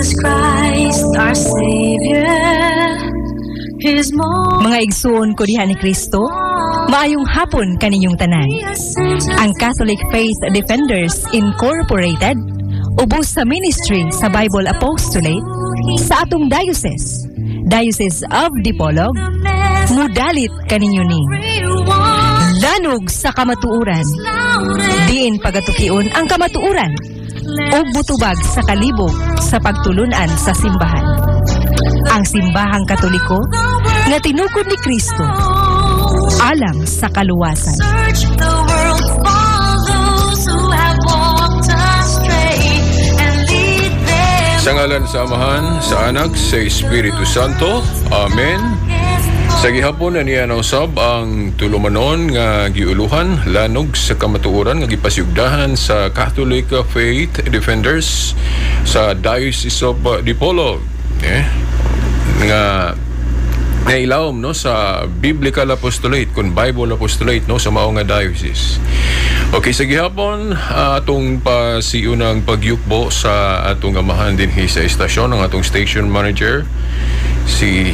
Jesus Christ, our Savior. His most Mga igsuon ko diha ni Kristo, maayong hapon kaninyong tanan. Ang Catholic Faith Defenders Incorporated, ubos sa ministry sa Bible Apostolate sa atong diocese, Diocese of Dipolog, mudalit kaninyo ning Lanog sa Kamatuoran. Diin pagatukion ang kamatuoran ug mutubag sa kalibog sa pagtulunan sa simbahan. Ang Simbahang Katoliko nga tinukod ni Kristo alang sa kaluwasan. Search the world for those who have walked astray and lead them. Sa ngalan sa Amahan, sa Anak, sa Espiritu Santo. Amen. Sa gihapon na niya usab ang tulumanon nga giuluhan Lanog sa Kamatuoran nga gipasugdahan sa Catholic Faith Defenders sa Diocese of Dipolog. Eh, nga nailawom, no, sa Biblical Apostolate kun Bible Apostolate, no, sa mao nga diocese. Okay, sa gihapon atong pasiunang pagyukbo sa atong amahan dinhi sa istasyon, ang atong station manager, si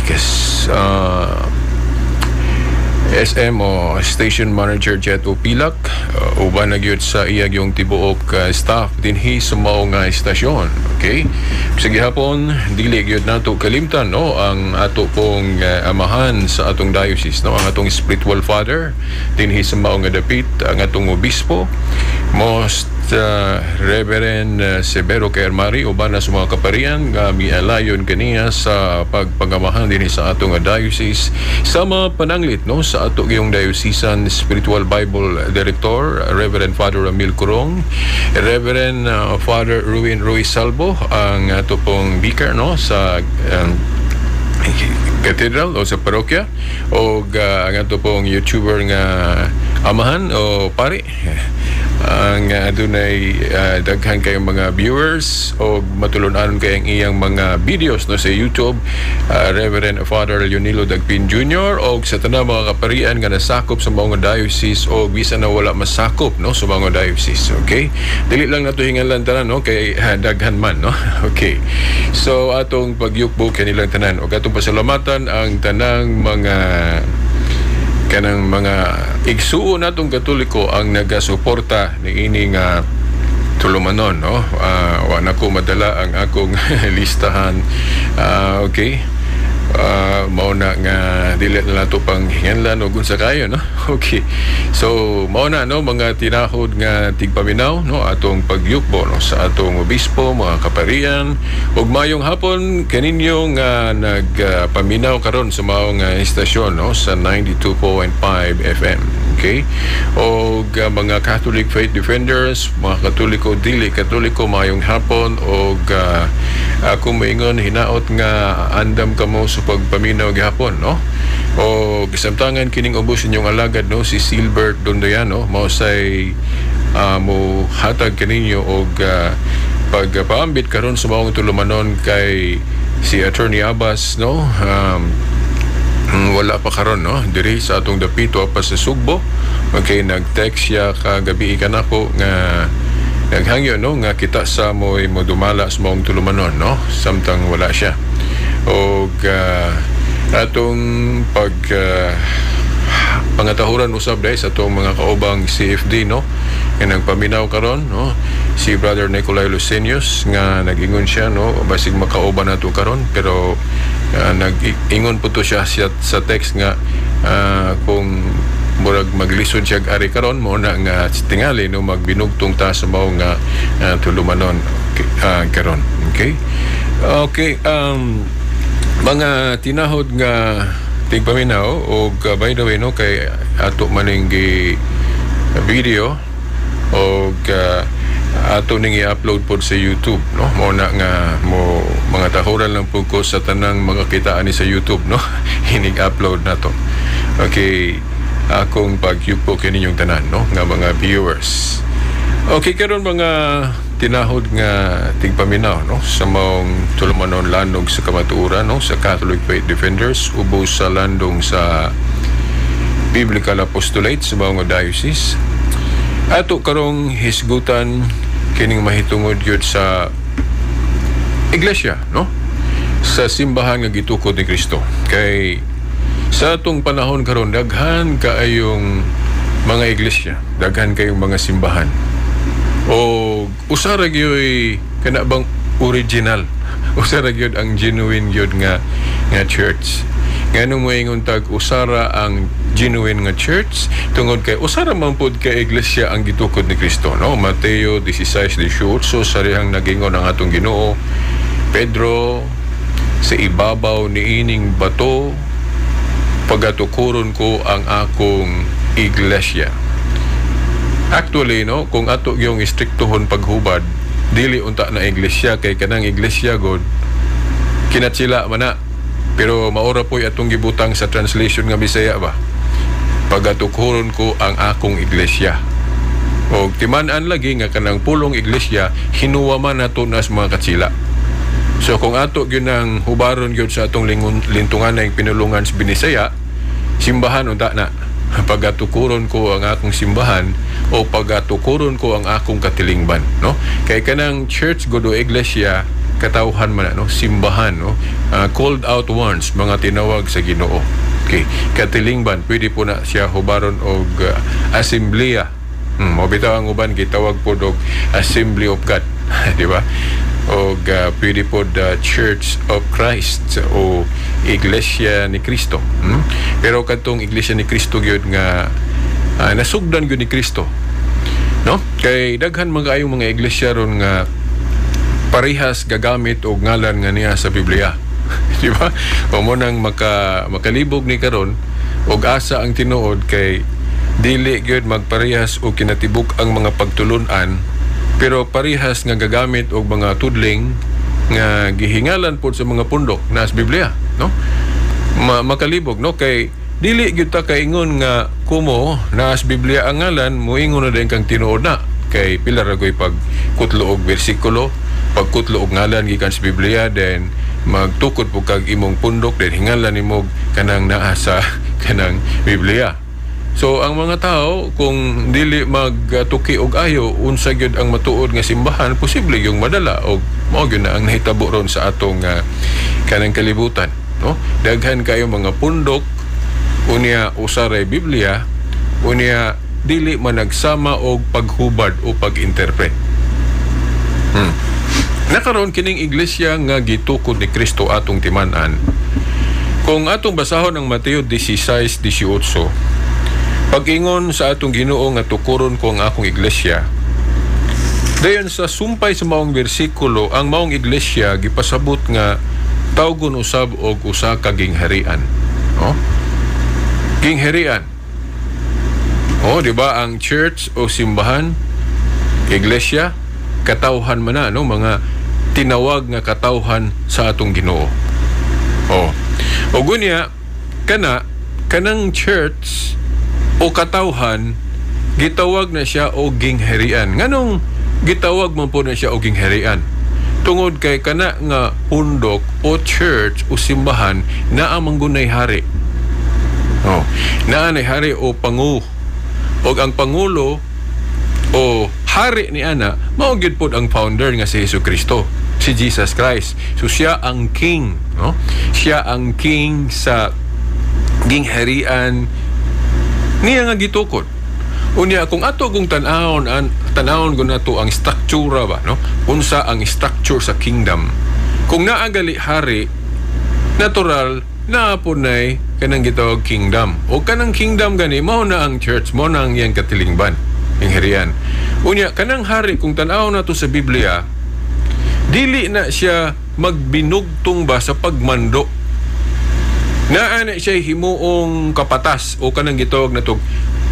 SM o Station Manager Jet Upilak, uban na gyud sa iya yung tibuok staff dinhi sa mao nga istasyon. Okay? Sa gihapon dili gyud nato kalimtan, no, ang ato pong amahan sa atong diocese, no, ang atong spiritual father dinhi sa mao nga dapit, ang atong obispo, Most Reverend Severo Kermari, uban na sa mga kaparian nga mialayon kaniya sa pagpangamahan dinhi sa atong diocese, sama pananglit, no, sa ato gayong diocesan spiritual Bible director, Reverend Father Ramil Curong, Reverend Father Ruin Ruiz Salvo, ang ato pong vicar, no, sa cathedral o sa parokya, o ang ato pong YouTuber nga amahan o pari ang adunay daghan kayong mga viewers o matulun-anon kay ang iyang mga videos, no, sa YouTube, Reverend Father Leonilo Dagpin Jr., o sa tanang mga kaparian nga nasakop sa mga diocese o bisan na wala masakop, no, sa mga diocese. Okay, dili lang nato hingalan tanan, no, kay daghan man, no. Okay, so atong pagyukbo kanilang tanan ug atong pasalamatan ang tanang mga kanang mga igsuon natong Katoliko ang nagasuporta ni ini nga tulumanon, no. Wa na ko madala ang akong listahan. Okay, mao na nga dili na nato pang hinganlan og unsa kayo, no. Okay, so mao na, no, mga tinahod nga tigpaminaw, no, atong pagyukbo, no, sa atong obispo, mga kaparian, ug mayong hapon kaninyo nga nagpaminaw karon sa mao nga istasyon, no, sa 92.5 FM. Okay, og mga Catholic Faith Defenders, mga Katoliko, dili Katoliko, mayong hapon og ako moingon hinaot nga andam kamo sa pagpaminaw gihapon, no. O gisamtangan kining ubos inyong alagad, no, si Silbert Dondoyano, mao say mo hatag kaninyo og pagpaambit karon sa maong tulumanon kay si Attorney Abbas, no, wala pa karon, no, diri sa atong dapito pa sa Sugbo. Okay, nag-text siya kagabi kanako nga naghangyo, no, nga kita sa mo'y modumala sa maong tulumanon, no, samtang wala siya. Og atong pag pangatahuran usab dahil sa atong mga kaubang CFD, no, nga nagpaminaw karon, no, si Brother Nicolai Lucenius nga nag-ingon siya, no, basig makauban nato karon, pero nag-ingon po to siya sa text nga kung murag maglisod siya ari karon, mo na nga tingali, no, magbinugtong ta sa mao nga tulumanon, okay, karon. Okay, mga tinahod nga tigpaminaw og by the way, no, kay ato maning gi video og ato ning i-upload pod sa YouTube, no. Mo na nga mo mga tahuran lang pud ko sa tanang mga kitaan ni sa YouTube, no, hinig upload na to. Okay, akong pagyupo kininyong tanan, no, nga mga viewers. Okay, karon mga tinahod nga tigpaminaw, no, sa maong tulumanon Lanog sa Kamatuoran, no, sa Catholic Faith Defenders ubos sa landong sa Biblical Apostolate sa maong diocese, ato karong hisgutan kining mahitungod gyud sa iglesia, no? Sa simbahan nga gitukod ni Kristo. Kay sa atong panahon karon, daghan kaayong mga iglesia, daghan kayong mga simbahan. O usa ra gyoy kana bang original. Usa ra gyud ang genuine gyud nga church. Nganong moingon tag usara ang genuine nga church? Tungod kay usara man pud ka iglesia ang gitukod ni Kristo, no? Mateo 16:18, sarihang nagingon ang atong Ginoo, "Pedro, sa ibabaw niining bato pagatukuron ko ang akong iglesia." Actually, no, kung ato yung istriktohon paghubad, dili unta na iglesia, kay kanang iglesia god kinatsila man na. Pero maora po'y atong gibutang sa translation nga Bisaya ba? "Pagatukuron ko ang akong iglesia." O timan-an lagi nga kanang pulong iglesia hinuwa man nato nas mga katsila. So kung ato gyud ang hubaron gyud sa atong lingon, lintungan na pinulungan sa Binisaya, simbahan unta na. "Pagatukuron ko ang akong simbahan" o "pagatukuron ko ang akong katilingban," no? Kay kanang church god o iglesia, katawhan man na, no? Simbahan, no? Called out ones, mga tinawag sa Ginoo. Okay, katilingban, pwede po na siya hubaron og asembleya. Mo bitaw ang uban gitawag po og Assembly of God, di ba? Og pwede po the Church of Christ o Iglesia ni Cristo. Pero kadtong Iglesia ni Cristo gyud nga nasugdan gyud ni Kristo. No? Kay daghan mga ayong mga iglesia ron nga parehas gagamit og ngalan nga niya sa Biblia. Di ba? O mo nang makalibog ni karon og asa ang tinuod, kay dili gyud magparehas og kinatibuk ang mga pagtulun-an, pero parehas nga gagamit og mga tudling nga gihingalan pod sa mga pundok na sa Biblia, no? Makalibog, no, kay dili gyud ta kaingon nga kumo naa sa Biblia ang ngalan, moingon na din kang tinuod na, kay pila ra goy pagkutlo og bersikulo, pagkutlo og ngalan gikan sa Biblia, then magtukod po kag imong pundok, then hingalan nimo kanang naa sa kanang Biblia. So ang mga tao, kung dili magtuki og ayo unsa gyud ang matuod nga simbahan, posible yung madala, og mao gyud na ang nahitabo ron sa atong kanang kalibutan, no? Daghan kayo mga pundok, unya usa ray Biblia, unya dili man nagsama og paghubad o pag-interpret. Nakaroon kining iglesia nga gitukod ni Kristo atong timan-an. Kung atong basahon ang Mateo 16:18, pag-ingon sa atong Ginoo nga "tukuron ko ang akong iglesia," dayon sa sumpay sa maong bersikulo, ang maong iglesia gipasabot nga tawgon usab og usa ka gingharian. No? Gingharian. Oh, di ba ang church o simbahan, iglesia, katawhan man na, no? Mga tinawag nga katawhan sa atong Ginoo. Oh. O gunya, kanang church o katawhan, gitawag na siya og gingharian. Nganong gitawag man po na siya og gingharian? Tungod kay kana nga pundok o church o simbahan naa man gunay hari. Oh, naa nay hari o pangu. Og ang pangulo o hari ni ana, mao gyud pod ang founder nga si Hesus Kristo, si Jesus Christ. So siya ang king, no? Siya ang king sa gingharian niya nga gitukod. Unya kung ato kung tan-awon an tan-awon gun nato ang structure ba, no? Unsa ang structure sa kingdom? Kung naa gali hari, natural naa po nay kanang gitawag kingdom. O kanang kingdom gani mao na ang church, mao na ang iyang katilingban, gingharian. Unya kanang hari, kung tan-awon nato sa Biblia, dili na siya magbinugtong ba sa pagmando. Naa na siya himuong kapatas o kanang gitawag natog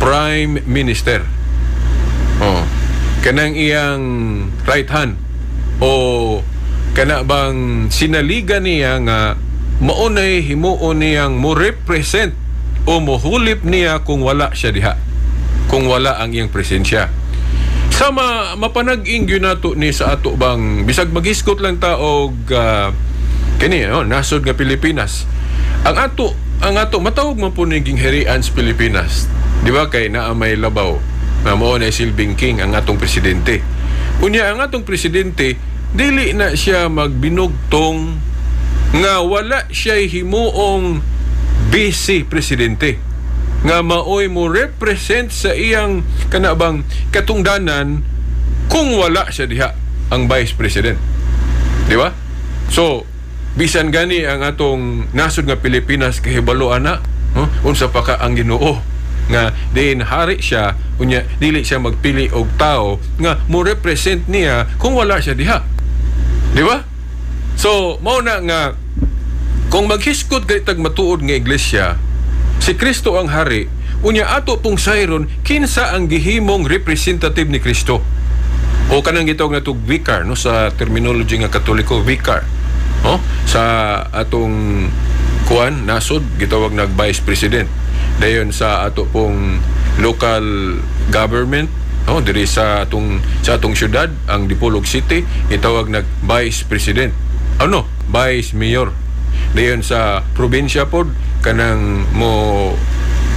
prime minister. Oh, kanang iyang right hand o kana bang sinaligan niya nga maunay himuon niyang mo represent o mohulip niya kung wala siya diha, kung wala ang iyang presensya. Sama mapanag-ing gyud nato ni sa ato bang bisag magisgot lang ta og kini, no, nasod nga Pilipinas. Ang ato matawag man po ni gingharian sa Pilipinas. Di ba kay naa may labaw nga mao na silbing king ang atong presidente. Unya ang atong presidente dili na siya magbinugtong nga wala siya himuong vice presidente nga maoy mo represent sa iyang kanabang katungdanan kung wala siya diha ang vice president. Di ba? So, bisan gani ang atong nasod nga Pilipinas kahibalo ana, no? Unsa pa ka ang Ginoo nga diin hari siya, unya dili siya magpili og tao nga mo represent niya kung wala siya diha. Di ba? So, mao na nga kung maghisgot kay tag matuod nga iglesia, si Kristo ang hari, unya ato pong sayron kinsa ang gihimong representative ni Kristo. O kanang gitawag natog vicar, no, sa terminology nga Katoliko, vicar. No? Sa atong kuan nasod gitawag nag vice president. Dayon sa ato pong local government, no, diri sa atong syudad, ang Dipolog City, gitawag nag vice president. Ano? Vice mayor. Dayon sa probinsya pod, kanang mo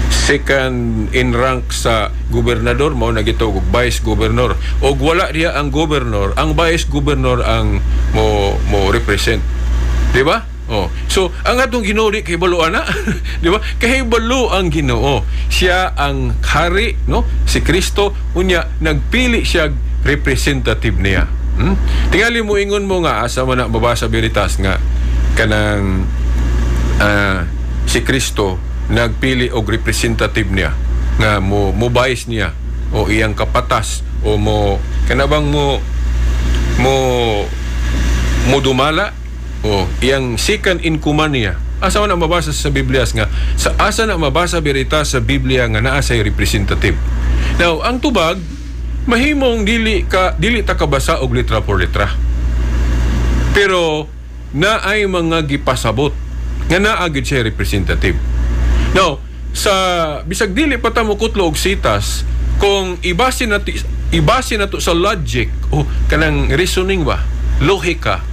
second in rank sa gobernador, mao na gitawag og vice governor. Og wala diha ang governor, ang vice governor ang mo mo represent, di ba? Oh, so ang atong Ginoo di kahibalo ana, di ba? Kahibalo ang Ginoo, siya ang hari, no, si Kristo, unya nagpili siya representative niya. Tingali mo ingon mo nga asa man na mabasa Veritas nga kanang si Kristo nagpili og representative niya nga mo mo vice niya o iyang kapatas o mo kanabang mo mo mo dumala o iyang second in command niya? Asa man na mabasa sa Biblia nga sa asa na mabasa Veritas sa Biblia nga naa say representative? Now, ang tubag, mahimong dili ta kabasa og litra por litra, pero naay mga gipasabot nga naa gyud siya representative. Now, sa bisag dili pa ta mokutlo og sitas, kung ibase nato sa logic o kanang reasoning ba, lohika,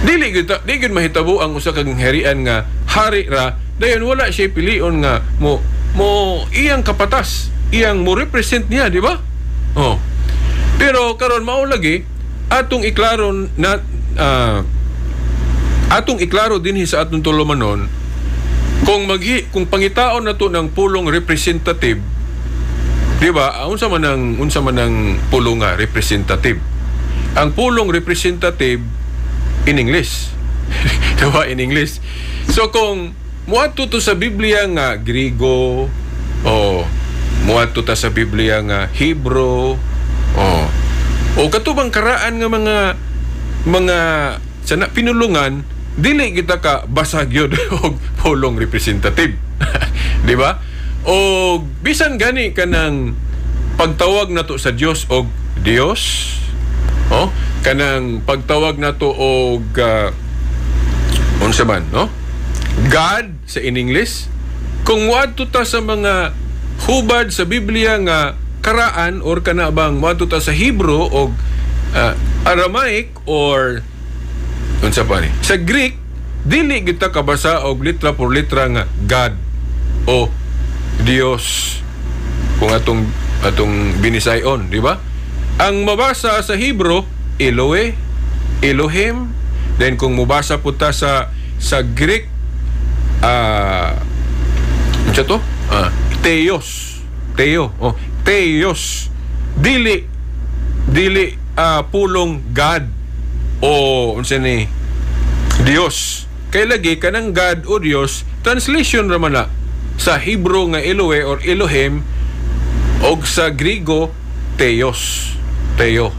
dili gyud mahitabo ang usa ka harian nga hari ra, dayon wala siya pilion nga mo mo iyang kapatas, iyang mo represent niya, di ba? Oh. Pero karon mao lagi atong iklaro na atong iklaro dinhi sa atong tulumanon, kung pangitaon nato ng pulong representative, di ba? Unsa man ang pulong nga representative? Ang pulong representative in English, di ba? In English. So kung muadto to sa Biblia nga Griego o muadto ta sa Biblia nga Hebrew o katubang karaan nga mga sana pinulungan, dili kita ka basa gyud og pulong representative, di ba? O bisan gani kanang pagtawag nato sa Dios og Dios, oh, kanang pagtawag nato og unsa man, no, God sa in English, kung muadto ta sa mga hubad sa Biblia nga karaan or kana bang muadto ta sa Hebrew og Aramaic or unsa pa ni sa Greek, dili kita kabasa og litra por litra nga God o Dios kung atong binisayon, di ba? Ang mabasa sa Hebrew, Elohe, Elohim. Then kung mobasa po ta sa Greek, unsa to? Theos. Theo. Oh, Theos. Dili pulong God o unsa ni Dios. Kay lagi kanang God o Dios, translation ra man na sa Hebrew nga Elohe or Elohim og sa Griego Theos. Theo.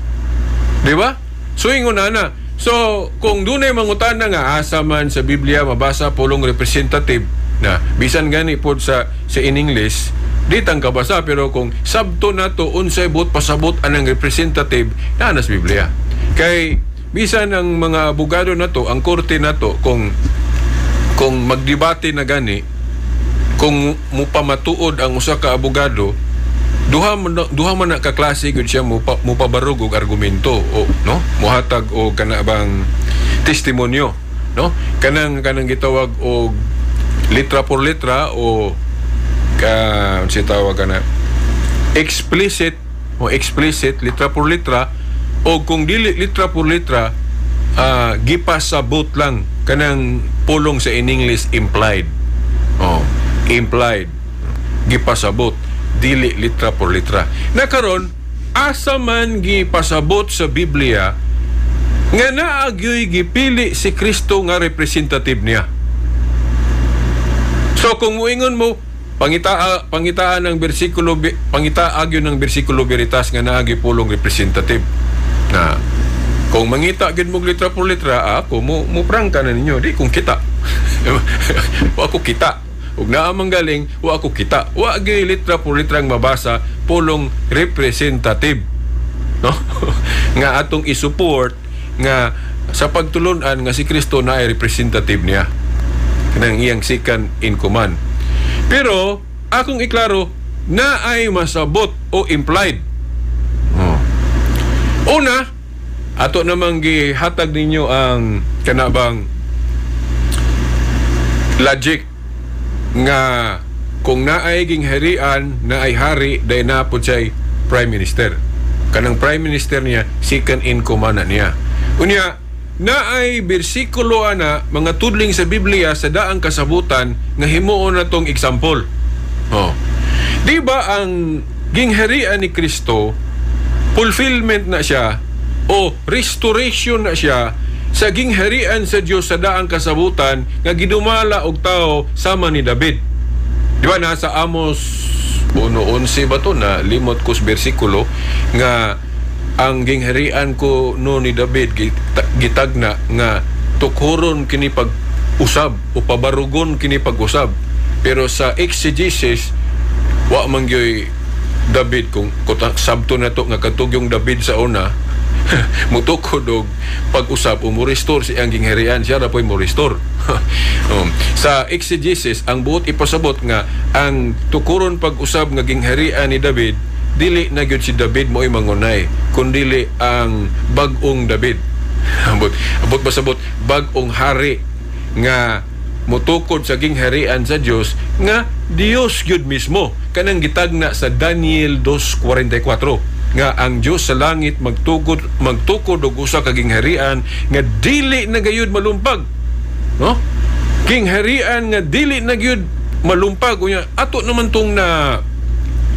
Di ba? So ingon na na. So kung dunay mangutana nga asa man sa Biblia mabasa pulong representative na, bisan gani pod sa in English di tang kabasa, pero kung sabto nato unsay buot pasabot anang representative, naa na sa Biblia. Kay bisan ang mga abogado nato, ang korte nato, kung magdebate na gani, kung mupamatuod ang usa ka abogado, duha man na ka klase gyud siya mupabarog og argumento o, no, muhatag og kana bang testimonyo, no, kanang gitawag og litra por litra o ka unsa tawag kana, explicit o explicit, litra por litra. O kung dili litra por litra, gipasabot lang, kanang pulong sa in English, implied. Oh, implied. Gipasabot, dili litra por litra. Na karon, asa man gipasabot sa Biblia nga naa gyoy gipili si Kristo nga representative niya? So kung muingon mo, pangitaan ng bersikulo, pangitaa gyud ng bersikulo Veritas nga naa gyud pulong representative. Na kung mangita gyud mo litra por litra, ako mo prangka na ninyo, di kung kita. Wa ko kita. Ug naa man galing, wa ko kita. Wa gyud litra por litra ang mabasa pulong representative. No? Nga atong i-support nga sa pagtulunan nga si Kristo na ay representative niya. Kanang iyang second in command. Pero akong iklaro na ay masabot o implied. Oh. Una, ato namang gihatag ninyo ang kanabang logic nga kung naay gingharian, naay hari, dahil na po siya'y prime minister. Kanang prime minister niya, second in command na niya. Unya, naay bersikulo ana, mga tudling sa Biblia sa daang kasabutan nga himuon na tong example. Oh. Di ba ang gingharian ni Kristo, fulfillment na siya o restoration na siya sa gingharian sa Dios sa daang kasabutan nga gidumala og tao sama ni David? Di ba nasa Amos 1:11 ba to, na limot ko sa bersikulo, nga ang gingharian ko no ni David gitagna nga tukhuron kini pag-usab o pabarugon kini pag-usab? Pero sa exegesis, wa man gyoy David. Kung kuta, sabto na to nga katugyong David sa una mutukod og pag-usab o mo-restore si ang gingharian, siya ra po'y mo-restore. Sa exegesis, ang buot ipasabot nga ang tukuron pag-usab nga gingharian ni David, dili na gyud si David mo'y mangunay, kundili ang bag-ong David, abot basabot bag-ong hari nga mutukod sa gingharian sa Dios nga Dios gyud mismo, kanang gitagna sa Daniel 2:44 nga ang Dios sa langit magtukod og usa ka gingharian nga dili na gayud malumpag, no? Gingharian nga dili na gyud malumpag. Unya ato naman tong na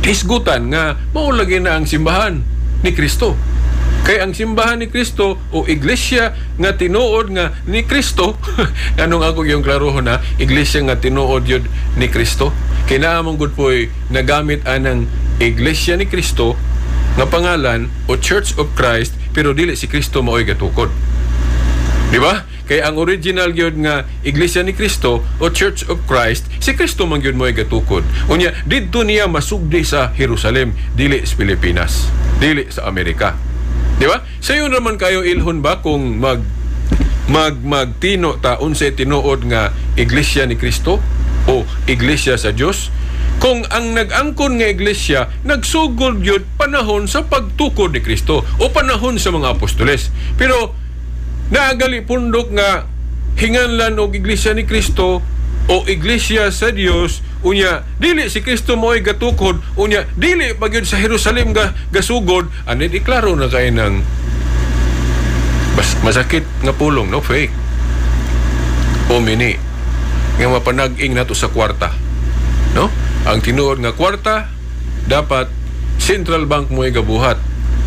hisgutan nga mao lagi na ang simbahan ni Kristo, kay ang simbahan ni Kristo o iglesia nga tinuod nga ni Kristo, anong ako yung klarohon na iglesia nga tinuod yun ni Kristo, kay naa man gud po'y nagamit anang iglesia ni Kristo nga pangalan o Church of Christ, pero dili si Kristo maoy gatukod. Di ba? Kay ang original gyud nga Iglesia ni Kristo o Church of Christ, si Kristo man gyud mo'y gatukod. Unya didto niya masugdi sa Jerusalem, dili sa Pilipinas, dili sa Amerika. Di ba? Sayo naman kayo ilhon ba kung mag mag magtino ta unsay tinuod nga Iglesia ni Kristo o Iglesia sa Dios, kung ang nag-angkon nga iglesia nagsugod gyud panahon sa pagtukod ni Kristo o panahon sa mga apostoles? Pero naagali pundok nga hinganlan og Iglesia ni Kristo o Iglesia sa Dios, unya dili si Kristo mo'y gatukod, unya dili pa gyud sa Jerusalem ga gasugod, ani iklaro na kay ng masakit nga pulong, no, fake o mini nga mapanag-ing nato sa kwarta, no? Ang tinuod nga kwarta dapat central bank mo'y gabuhat,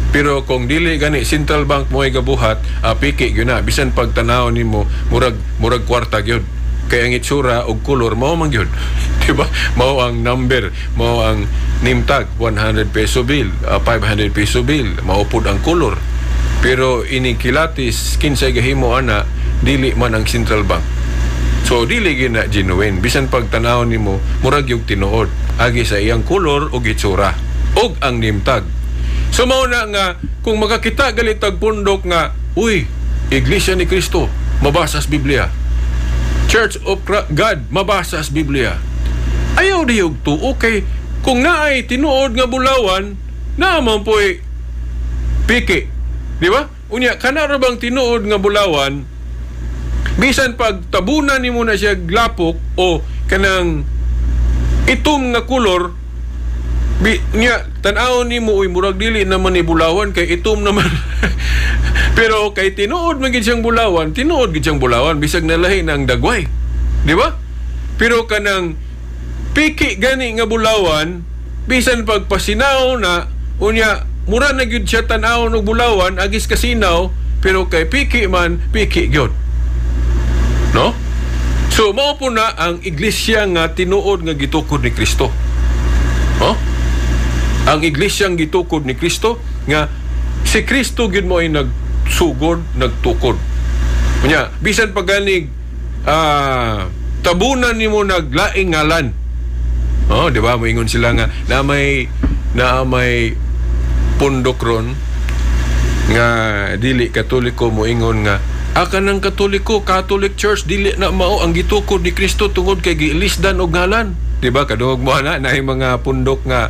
pero kung dili gani central bank mo'y gabuhat, piki gyud na. Bisan pagtanaw nimo, murag kwarta gyud, kay ang itsura og kolor mao man gyud, di ba? Mao ang number, mao ang name tag, 100 peso bill, 500 peso bill, mao pud ang kolor. Pero ini kilatis, kinsay gahimo ana, dili man ang central bank. So dili gyud na genuine. Bisan pagtanaw nimo, murag yung tinuod agi sa iyang kolor ug itsura ug ang name tag. So mao na nga kung makakita galit tag pundok nga, uy, Iglesia ni Kristo, mabasa sa Biblia. Church of God, mabasa sa Biblia. Ayaw diyog tuo, kay kung naay tinuod nga bulawan, naa man po'y piki. Di ba? Unya, kana ra bang tinuod nga bulawan, bisan pag tabunan nimo na siya glapok o kanang itom nga kolor, niya tan-awon nimo, uy, murag dili naman ni bulawan kay itom naman. Pero kay tinuod man gid siyang bulawan, tinuod gid siyang bulawan bisag nalahi na ang dagway. Di ba? Pero kanang piki gani nga bulawan, bisan pagpasinaw na, unya mura na gyud siya tan-awon og bulawan agis kasinaw, pero kay piki man, piki gyud. No? So mao po na ang iglesia nga tinuod nga gitukod ni Kristo. No? Ang iglesia nga gitukod ni Kristo nga si Kristo gyud mo ay nagsugod, nagtukod. Unya, bisan pa ganig tabunan nimo naglaing ngalan. Oh, di ba? Moingon sila nga na may pundok ron nga dili Katoliko, moingon nga kanang Katoliko, Catholic Church, dili na mao ang gitukod ni Kristo tungod kay giilisdan og ngalan. Di ba? Kadungog mo ana na mga pundok nga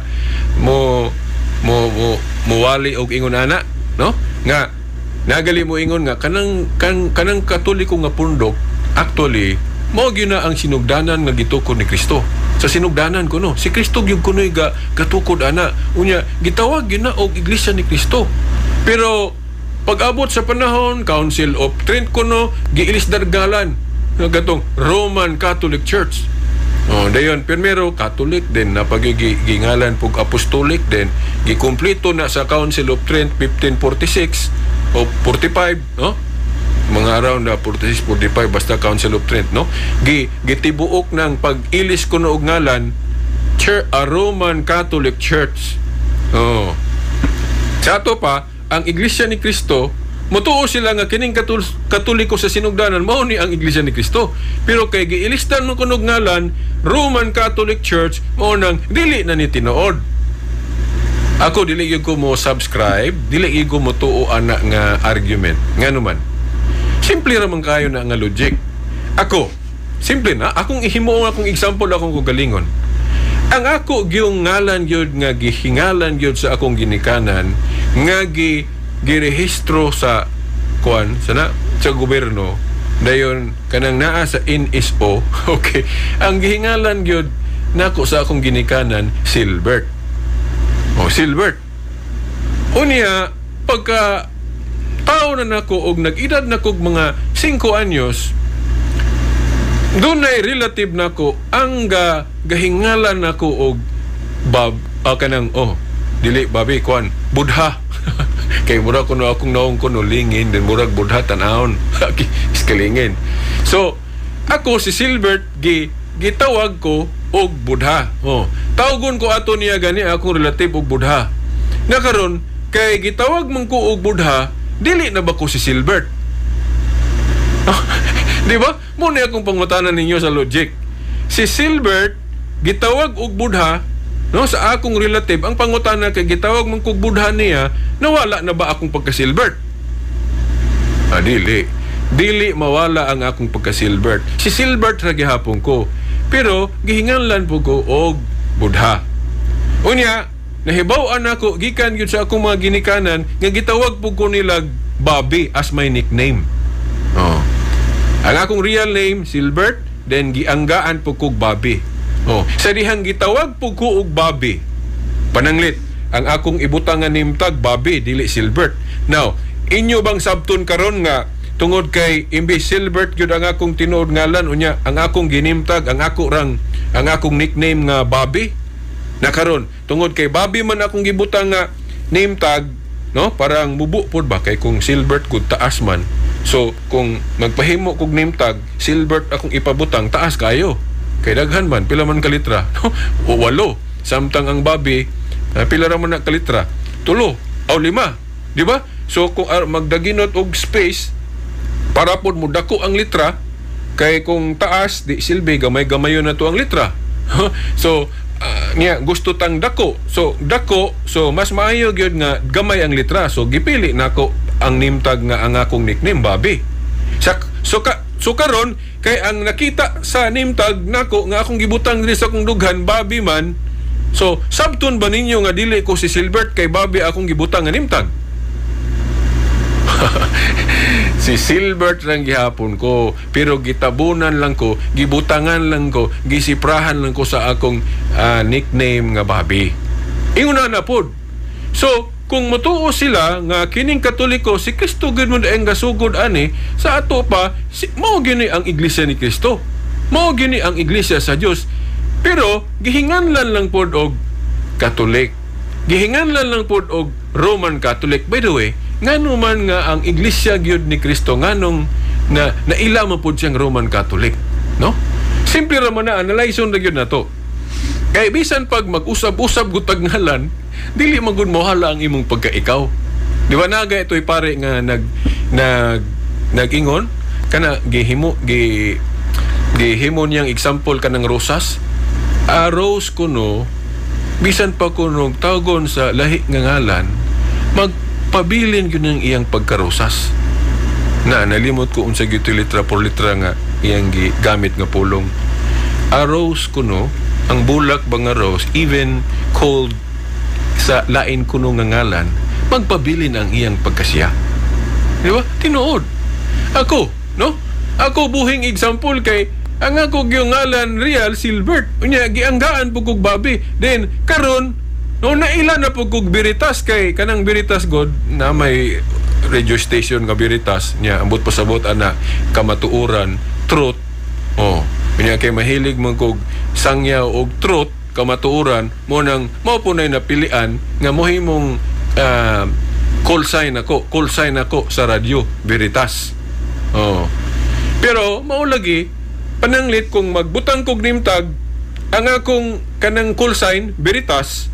mo mo mo muwali og ingon ana, no? Nga nagali mo ingon nga kanang Katoliko nga pundok actually mao gyud na ang sinugdanan nga gitukod ni Kristo. Sa sinugdanan kuno, si Kristo gyud kuno'y gatukod ana. Unya gitawag gyud na og Iglesia ni Kristo. Pero pag-abot sa panahon, Council of Trent kuno, giilisdan ngalan nga katong Roman Catholic Church. Oh, dayon primero Catholic, then napagigingalan pug Apostolic, then gikumpleto na sa Council of Trent 1546 o 45, no? Mga around na 46, 45, basta Council of Trent, no? Gitibuok ng pag-ilis kuno og ngalan Church, a Roman Catholic Church. Oh. Sa ato pa, ang Iglesia ni Cristo, mutuo sila nga kining Katoliko sa sinugdanan mao ni ang Iglesia ni Cristo. Pero kay giilisdan mo kunog ngalan Roman Catholic Church, mao nang dili na ni tinuod. Ako dili gyud ko mo subscribe, dili gyud ko mo tuo ana nga argument. Ngano man? Simple ra man kayo na nga logic. Ako, simple na akong ihimo ang akong example akong kaugalingon. Ang ako gyung ngalan gyud nga gihingalan gyud sa akong ginikanan nga girehistro sa kuan sana sa gobyerno, dayon kanang naa sa NSO, okay, ang gihingalan gyud nako sa akong ginikanan Silbert. Oh, Silbert. Unya pagka tao na nako og nag-edad na kog mga 5 anyos, dunay relative nako ang gahingalan nako og Bob, kanang oh dili Bobby, kuan, Buddha. Kay mura kuno akong naong kuno lingin din, murag Buddha tan-awon iskalingin. So ako si Silbert gitawag ko og Buddha. Oh, tawgon ko ato niya gani akong relative og Buddha. Na karon kay gitawag man ko og Buddha, dili na ba ko si Silbert? Di ba? Muna akong pangutanan ninyo sa logic. Si Silbert gitawag og Buddha, no, sa akong relative, ang pangutana kay gitawag man kog Buddha niya, nawala na ba akong pagka-Silbert? Ah, dili. Dili mawala ang akong pagka-Silbert. Si Silbert ra gihapon ko. Pero gihinganlan po ko og Buddha. Unya, nahibaw-an ako gikan gyud sa akong mga ginikanan nga gitawag po ko nila Bobby as my nickname. Oh. Ang akong real name Silbert, then gianggaan po kog Bobby. Oh, sa dihang gitawag po ko og Bobby. Pananglit, ang akong ibutang nga name tag Bobby, dili Silbert. Now, inyo bang sabton karon nga tungod kay imbis Silbert gyud ang akong tinuod ngalan, unya ang akong ginimtag, ang ako rang ang akong nickname nga Bobby? Na karon tungod kay Bobby man akong gibutang nga name tag, no, parang mubo pod ba kay kung Silbert kud taas man. So kung magpahimo kog name tag Silbert akong ipabutang, taas kayo. Kay daghan man, pila man ka litra? No? O 8. Samtang ang Bobby, pila ra man na kalitra? 3 o 5, di ba? So kung magdaginot og space para pod mo dako ang litra, kay kung taas di silbi gamay-gamayon na to ang litra. So niya gusto tang dako. So dako, so mas maayo gyud nga gamay ang litra. So gipili nako ang name tag nga ang akong nickname Bobby. So karon kay ang nakita sa name tag nako nga akong gibutang diri sa akong dughan Bobby man. So sabton ba ninyo nga dili ko si Silbert kay Bobby akong gibutang nga name tag? Si Silbert lang gihapon ko, pero gitabunan lang ko, gibutangan lang ko, gisiprahan lang ko sa akong nickname nga Bobby. Ingon na pod. So, kung motuo sila nga kining Katoliko si Kristo gyud mo ang gasugod ani sa ato pa si, mao gyud ang Iglesia ni Kristo. Mao gyud ang Iglesia sa Dios. Pero gihinganlan lang pod og Katolik. Gihinganlan lang pod og Roman Catholic. By the way, ngano man nga ang Iglesia gyud ni Kristo, nganong na naila man pod siyang Roman Catholic, no? Simple ra man na, analyze na gyud nato. Kay bisan pag mag-usab-usab gutag ngalan, dili man gud mohala ang imong pagkaikaw. Di ba naga ito'y pare nga nag nag nag-ingon kana gihimo gi gihimo niyang example kanang rosas. A rose kuno, bisan pa kuno tawgon sa lahi nga ngalan, magpabilin gyud ang iyang pagkarosas. Na nalimot ko unsa gyud litra por litra nga iyang gigamit nga pulong. A rose kuno, ang bulak ba nga rose, even called sa lain kuno nga ngalan, magpabilin ang iyang pagkasiya. Di ba? Tinuod. Ako, no? Ako buhing example kay ang ako gyung ngalan real Silbert. Unya gianggaan po kog Bobby. Then karon no, naila na po kog Veritas, kay kanang Veritas god na may radio station nga Veritas niya, ambot pasabot ana kamatuoran, truth. Oh, unya kay mahilig man kog sangyaw og truth, kamatuoran, mo nang mao po na'y napilian nga mohimong call sign ako sa radyo Veritas. Oh. Pero mao lagi pananglit kung magbutang kog name tag ang akong kanang call sign Veritas,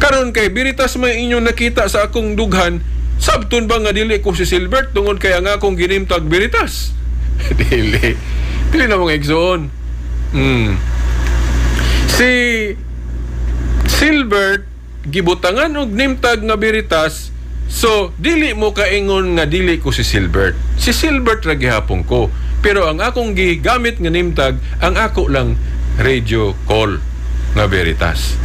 karon kay Veritas may inyong nakita sa akong dughan, sabton ba nga dili ko si Silbert tungod kay ang akong gi-name tag Veritas? Dili. Dili na mga igsoon. Si Silbert gibutangan og name tag nga Veritas, so dili mo kaingon nga dili ko si Silbert. Si Silbert ra gihapon ko. Pero ang akong gigamit nga name tag, ang ako lang radio call nga Veritas.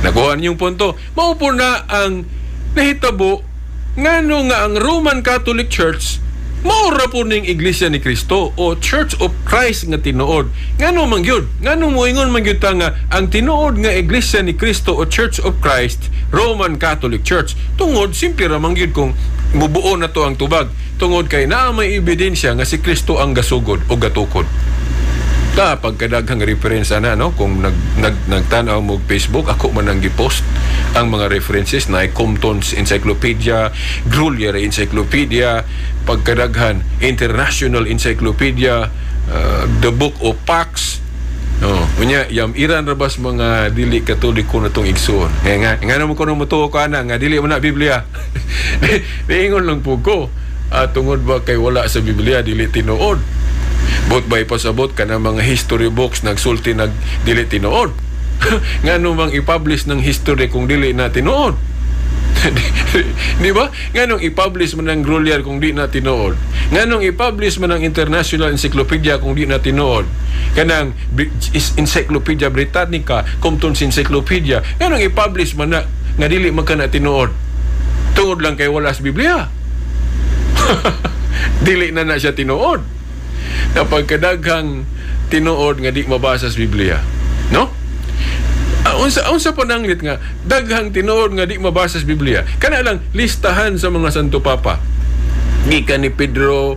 Nakuha niyong punto. Mao po na ang nahitabo ngano nga ang Roman Catholic Church mao ra po ning Iglesia ni Cristo o Church of Christ nga tinuod. Ngano man gyud? Ngano moingon man gyud ta nga ang tinuod nga Iglesia ni Cristo o Church of Christ, Roman Catholic Church? Tungod simple ra man gyud kung mubuo na to ang tubag. Tungod kay naa may ebidensya nga si Kristo ang gasugod o gatukod. Ta pagkadaghang referensya na, no, kung nag, nag nagtan-aw mo og Facebook, ako man ang gipost ang mga references na Compton's Encyclopedia, Grolier Encyclopedia, pagkadaghan International Encyclopedia, The Book of Pax. Oh, unya yam iran ra bas mga dili Katoliko na tong igsoon. Nga nga nga mo kuno motuo ka ana nga dili mo na Biblia. Niingon lang po ko. Tungod ba kay wala sa Biblia, dili tinuod? Bot ba ipasabot ka ng mga history books nagsulti nag dili tinuod? Ngano mang i-publish ng history kung dili na tinuod? Di ba? Nganong i-publish man ng Grolier kung di na tinuod? Nganong i-publish man ng International Encyclopedia kung di na tinuod? Kanang Encyclopedia Britannica, Compton's Encyclopedia, nganong i-publish man na nga dili man ka na tinuod? Tungod lang kay wala sa Biblia. Dili na na siya tinuod. Na pagkadaghang tinuod nga di mabasa sa Biblia. No? Unsa pananglit nga daghang tinuod nga di mabasa sa Biblia? Kana lang listahan sa mga Santo Papa. Gikan ni Pedro,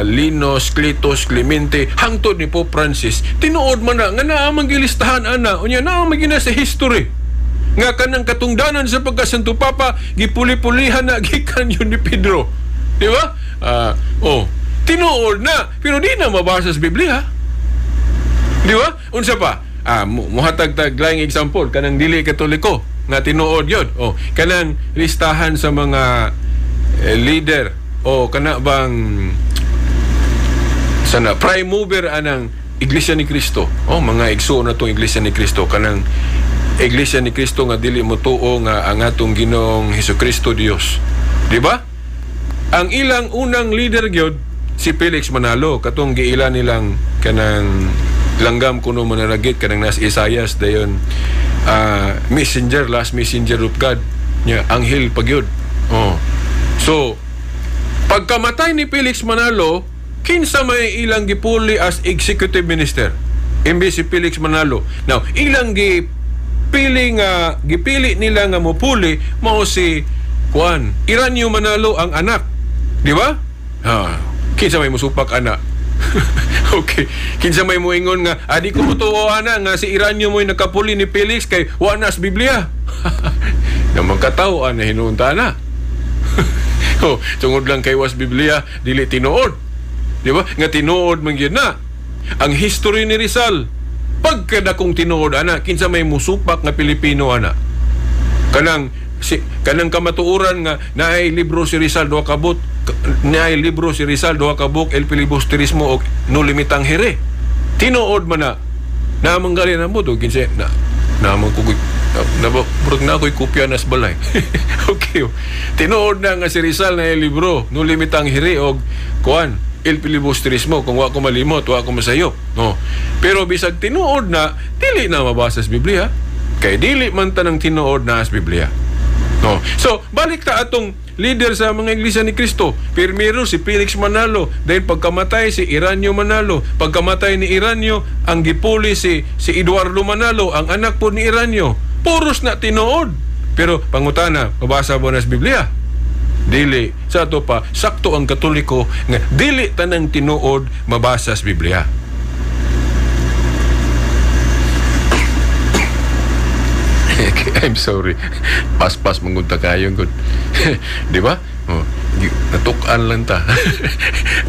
Linos, Cletus, Clemente, hangtod ni Pope Francis. Tinuod man na nga naa man gilistahan ana, unya naa man gina sa history. Nga kanang katungdanan sa pagka Santo Papa gipuli-pulihan na gikan yun ni Pedro. Di ba? Oh, tinuod na pero di na mabasa sa Biblia. Di ba? Unsa pa? Muhatag tag laing example kanang dili Katoliko nga tinuod yun. Oh, kanang listahan sa mga leader o kana bang sana prime mover anang Iglesia ni Cristo. Oh, mga igsuon na tong Iglesia ni Cristo, kanang Iglesia ni Cristo nga dili motuo nga ang atong Ginoong Hesukristo Dios. Di ba? Ang ilang unang leader gyud si Felix Manalo, katong giila nilang kanang langgam kuno manaragit kanang nas Isayas dayon, messenger, last messenger of God nya, anghel pa gyud. Oh. So pagkamatay ni Felix Manalo, kinsa may ilang gipuli as executive minister imbes si Felix Manalo? Now ilang gi gipili nga gipili nila nga mopuli mao si kuan Iranyo Manalo, ang anak, di ba? Ha, kinsa may musupak ana? Okay, kinsa may moingon nga adi ko motuo ana nga si Iranyo mo'y nakapuli ni Felix kay wa na sa Biblia? Na magkatao ana hinuunta na. Oh, tungod lang kay was Biblia dili tinuod. Di ba? Nga tinuod man gyud na. Ang history ni Rizal, pagkadakong tinuod ana, kinsa may musupak nga Pilipino ana? Kanang si kanang kamatuoran nga naay libro si Rizal duha ka book, naay libro si Rizal duha ka book, El Filibusterismo og Noli Me Tangere. Tinuod man na. Naamang gali na mo to kinsa na naamang kugoy na na na ako'y kopya nas balay. Okay. Tinuod na nga si Rizal na libro Noli Me Tangere og kuan El Filibusterismo, kung wa ko malimot, wa ko masayop. No. Pero bisag tinuod na, dili na mabasa sa Biblia. Kay dili man tanang tinuod na sa Biblia. No. So, balik ta atong leader sa mga Iglesia ni Cristo. Primero si Felix Manalo, dahil pagkamatay si Iranyo Manalo, pagkamatay ni Iranyo, ang gipuli si Eduardo Manalo, ang anak po ni Iranyo. Puros na tinuod. Pero pangutana, mabasa ba na sa Biblia? Dili. Sa ato pa, sakto ang Katoliko nga dili tanang tinuod mabasa sa Biblia. I'm sorry. Paspas mangunta kayo gud. Di ba? Oh, natuk-an lang ta.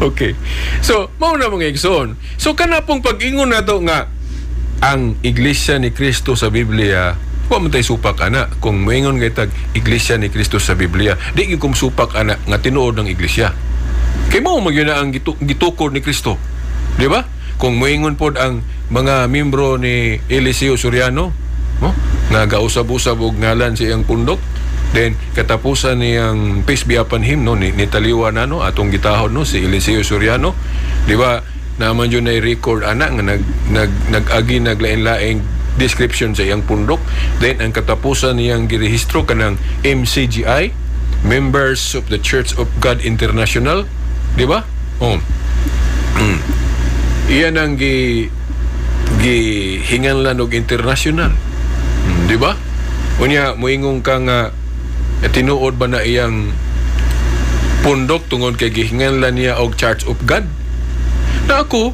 Okay. So, mao na mga igsoon. So kana pong pag-ingon nato nga ang Iglesia ni Cristo sa Biblia, wa man tay supak ana. Kung moingon kay tag Iglesia ni Cristo sa Biblia, di gyud kum supak ana nga tinuod ng iglesia. Kay mao man gyud na ang gitukod ni Kristo. Di ba? Kung moingon pod ang mga membro ni Eliseo Soriano, no? Nga gausab-usab og ngalan sa iyang pundok, then katapusan niyang peace be upon him, no, ni taliwa na, no, atong gitahon, no, si Eliseo Soriano, di ba? Naman yun ay record ana nga nag-agi naglain-laing description sa iyang pundok. Then ang katapusan niyang girehistro kanang MCGI, Members of the Church of God International, di ba? Oh. Iyan ang gihinganlan og international. Di ba? Unya moingon ka nga tinuod ba na iyang pundok tungod kay gihinganlan niya og Church of God? Na ako,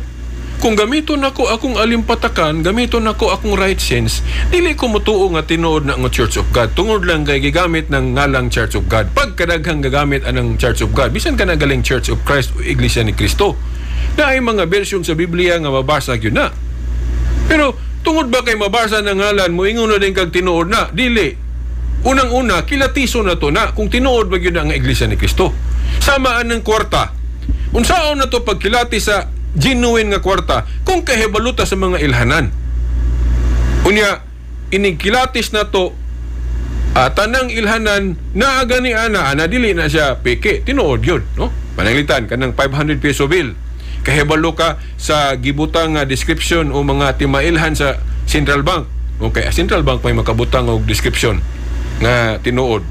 kung gamiton nako akong alimpatakan, gamiton nako akong right sense, dili ko motuo nga tinuod na ang Church of God tungod lang kay gigamit ng ngalang Church of God. Pagkadaghang gagamit anang Church of God, bisan ka na galing Church of Christ o Iglesia ni Cristo, na ay mga version sa Biblia nga mabasa gyud na. Pero tungod ba kay mabasa ng ngalan mo, ingon na din kag tinuod na? Dili. Unang-una, kilatiso na to na kung tinuod ba gyud na ang Iglesia ni Cristo. Samaan ng kwarta. Unsaon na to pagkilati sa genuine nga kwarta kung kahibaluta sa mga ilhanan? Unya, inigkilatis na to tanang ilhanan na agani ana, ana dili na siya peke, tinuod yun, no? Pananglitan kanang 500 peso bill. Kahibalo ka sa gibutang nga description o mga timailhan sa Central Bank. Okay, Central Bank may makabutang og description nga tinuod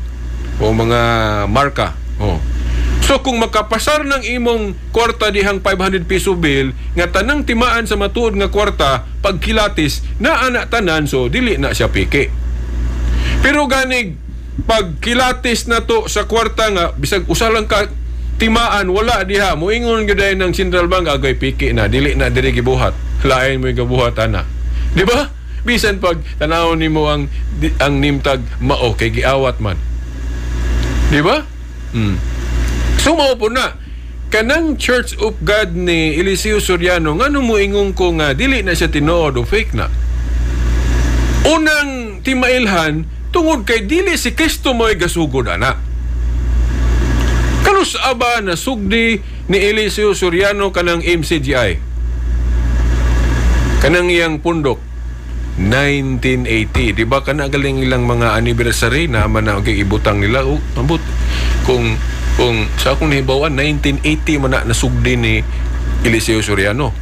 o mga marka. Oh. So kung makapasar ng imong kwarta dihang 500 peso bill nga tanang timaan sa matuod nga kwarta pagkilatis na ana tanan, so dili na siya peke. Pero ganig pagkilatis na to sa kwarta nga bisag usa lang ka timaan wala diha, moingon gyud ng Central Bank agay peke na, dili na diri gibuhat. Lain mo gibuhat ana. Di ba? Bisan pag tanawon nimo ang nimtag mao kay giawat man. Di ba? So mao po na kanang Church of God ni Eliseo Soriano, ngano moingon ko nga dili na siya tinuod o fake na? Unang timailhan tungod kay dili si Kristo mo'y gasugod ana. Kanus aba na sugdi ni Eliseo Soriano kanang MCGI, kanang iyang pundok 1980, di ba? Kana galing ilang mga anniversary na man na okay, ibutang nila. Oh, ambot kung sa akong nahibawan 1980 man na nasugdi ni Eliseo Soriano.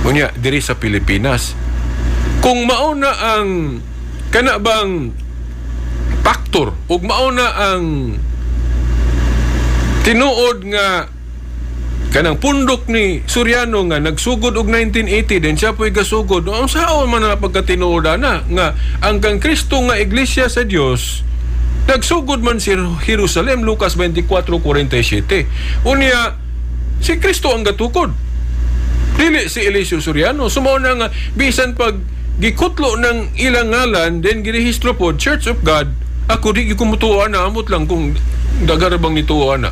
Unya diri sa Pilipinas. Kung mauna ang kana bang factor ug mauna ang tinuod nga Kanang pundok ni Soriano nga nagsugod og 1980 din siya po'y gasugod. Ang saon man na pagkatinuod na nga ang kang Kristo nga iglesia sa Dios nagsugod man si Jerusalem, Lucas 24:47. Unya si Kristo ang gatukod, dili si Eliseo Soriano. So mao na nga bisan pag gikutlo ng ilang ngalan then girehistro pod Church of God, ako di gyud ko mutuo na, amot lang kung dagara bang nituo na.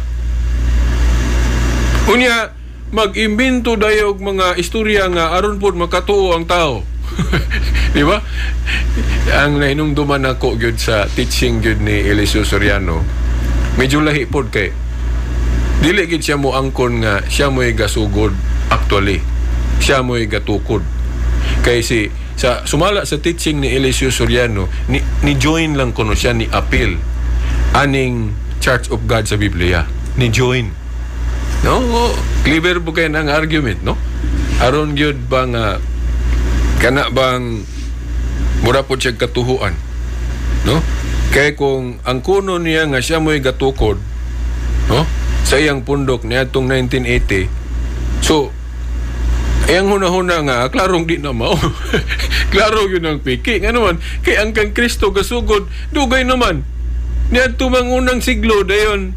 Unya mag-imbento dayo og mga istorya nga aron pod makatuo ang tao. Di ba? Ang nahinumduman nako gyud sa teaching gyud ni Eliseo Soriano, medyo lahi pod kay dili gyud siya mo angkon nga siya mo'y gasugod, actually siya mo'y gatukod. Kay si sa sumala sa teaching ni Eliseo Soriano, ni join lang kuno siya, ni appeal aning Church of God sa Biblia, ni join. No, clever po kayo ang argument, no? Aron gyud ba nga kana bang mura po siya katuhuan, no? Kay kung ang kuno niya nga siya mo'y gatukod, no, sa iyang pundok niadtong 1980, so iyang huna-huna nga klarong di na mao. Klaro yun ang piki. Nga naman, kay ang kang Kristo gasugod dugay naman niadto mang unang siglo dayon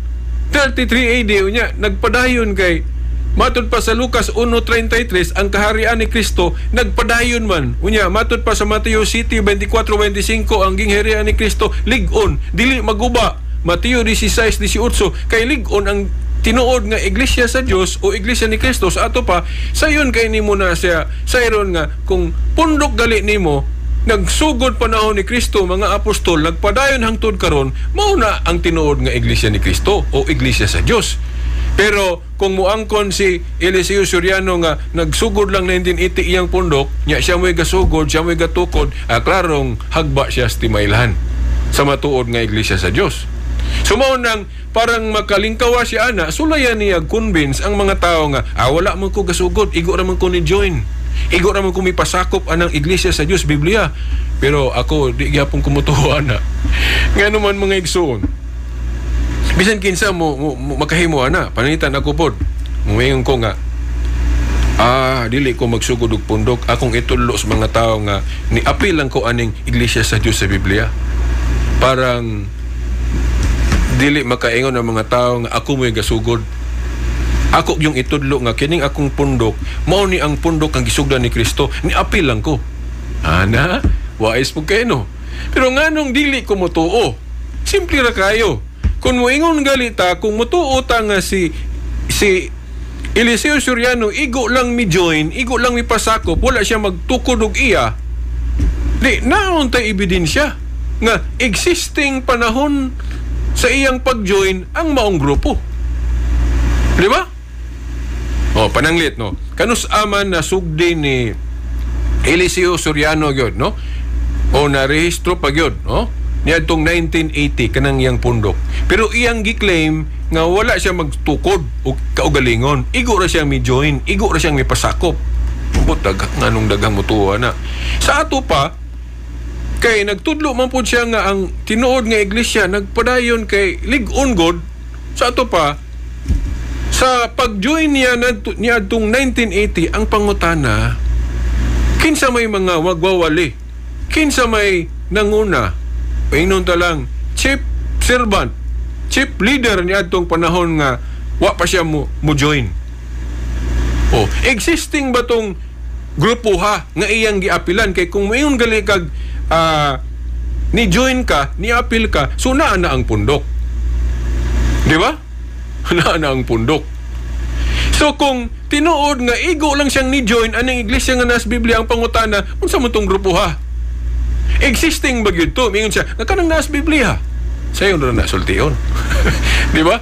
33 AD, unya nagpadayon kay matud pa sa Lucas 1:33 ang kaharian ni Kristo nagpadayon man. Unya matud pa sa Mateo 7:24-25 ang gingharian ni Kristo lig-on, dili maguba. Mateo 16:18 kay lig-on ang tinuod nga iglesia sa Dios o iglesia ni Kristo sa ato pa. Sayon kay nimo na siya sayron nga kung pundok gali nimo nagsugod panahon ni Kristo mga apostol nagpadayon hangtod karon, mao na ang tinuod nga iglesia ni Kristo o iglesia sa Dios. Pero kung muangkon si Eliseo Soriano nga nagsugod lang 1980 iyang pundok, nya siya mo'y gasugod, siya mo'y gatukod, klarong hagba siya sa timaylahan sa matuod nga iglesia sa Dios. So mao nang parang makalingkawa siya ana, sulayan niya convince ang mga tao nga wala man ko gasugod, igo ra man ko ni join, igo ra man ko mipasakop anang iglesia sa Dios Biblia. Pero ako di gyapon kumutuo ana. Ngano man mga igsoon, bisan kinsa mo makahimo ana, panangitan ako pod. Muingon ko nga dili ko magsugod og pundok, akong itudlo sa mga tao nga ni-apil lang ko aning iglesia sa Dios sa Biblia. Parang dili makaingon ang mga tao nga ako mo'y gasugod. Ako yung itudlo nga kining akong pundok, mao ni ang pundok ang gisugdan ni Kristo, ni-apil lang ko. Ana, wais po kayo, no? Pero nganong dili ko motuo? Simple ra kayo. Kung moingon galita, kung motuo ta nga si Eliseo Soriano igo lang mi join, igo lang mi pasakop, wala siya magtukod og iya, di naon tay ebidensya nga existing panahon sa iyang pag-join ang maong grupo. Di ba? O, pananglit, no? Kanus aman na sugdi ni Eliseo Soriano gyud, no? O narehistro pa gyud, no? Niadtong 1980 kanang iyang pundok. Pero iyang gi-claim nga wala siya magtukod og kaugalingon. Igo ra siya mi-join, igo ra siyang mipasakop. Butag nganong daghang mutuwa na. Sa ato pa kay nagtudlo man pud siya nga ang tinuod nga iglesia nagpadayon kay lig-on god. Sa ato pa sa pag-join niya niadtong 1980, ang pangutana, kinsa may mga wagwawali, kinsa may nanguna? Ingnon ta lang chief servant, chief leader niadtong panahon nga wa pa siya mo join. O existing ba tong grupo ha nga iyang giapilan? Kay kung moingon gali kag ni join ka, ni apil ka, so naa na ang pundok. Di ba? Naa na ang pundok. So kung tinuod nga igo lang siyang ni join aning iglesia nga nas Biblia, ang pangutana, unsa man tong grupo ha? Existing ba gyud to? Mingon siya nga kanang nas Biblia. Sayon ra na sultion. Di ba?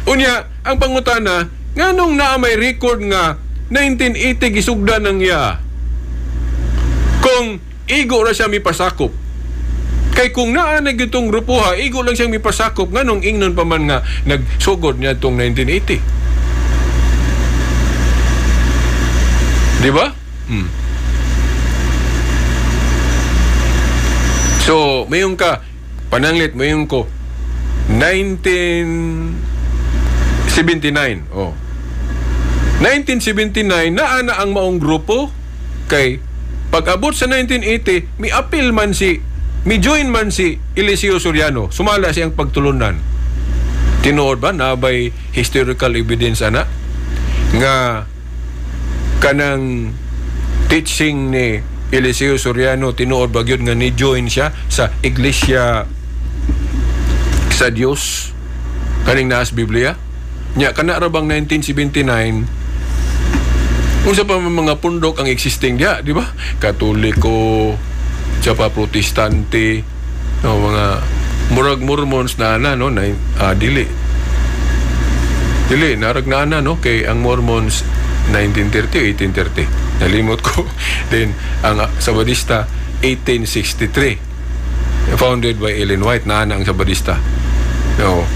Unya, ang pangutana, nganong naa may record nga 1980 gisugdan ng iya? Kung igo ra siya mipasakop. Kay kung naa na gyud tong grupo ha, igo lang siyang mipasakop, nganong ingnon pa man nga nagsugod niya tong 1980? Di ba? So, mayon ka, pananglit, mayon ko, 1979, oh. 1979 naa na ang maong grupo, kay pag-abot sa 1980 mi-apil man si, mi-join man si Eliseo Soriano sumala siyang pagtulunan. Tinuod ba na bay historical evidence ana nga kanang teaching ni Eliseo Soriano, tinuod ba gyud nga ni join siya sa Iglesia sa Dios kaning naas Biblia nya? Kana ra bang 1979, unsa pa man mga pundok ang existing diya, di ba? Katoliko, tsaka Protestante, no, mga murag Mormons na ana, no, na, dili. Dili, narag na ana, no, kay ang Mormons 1930 o 1830. Nalimot ko. Then, ang Sabadista, 1863. Founded by Ellen White, na ang Sabadista. No.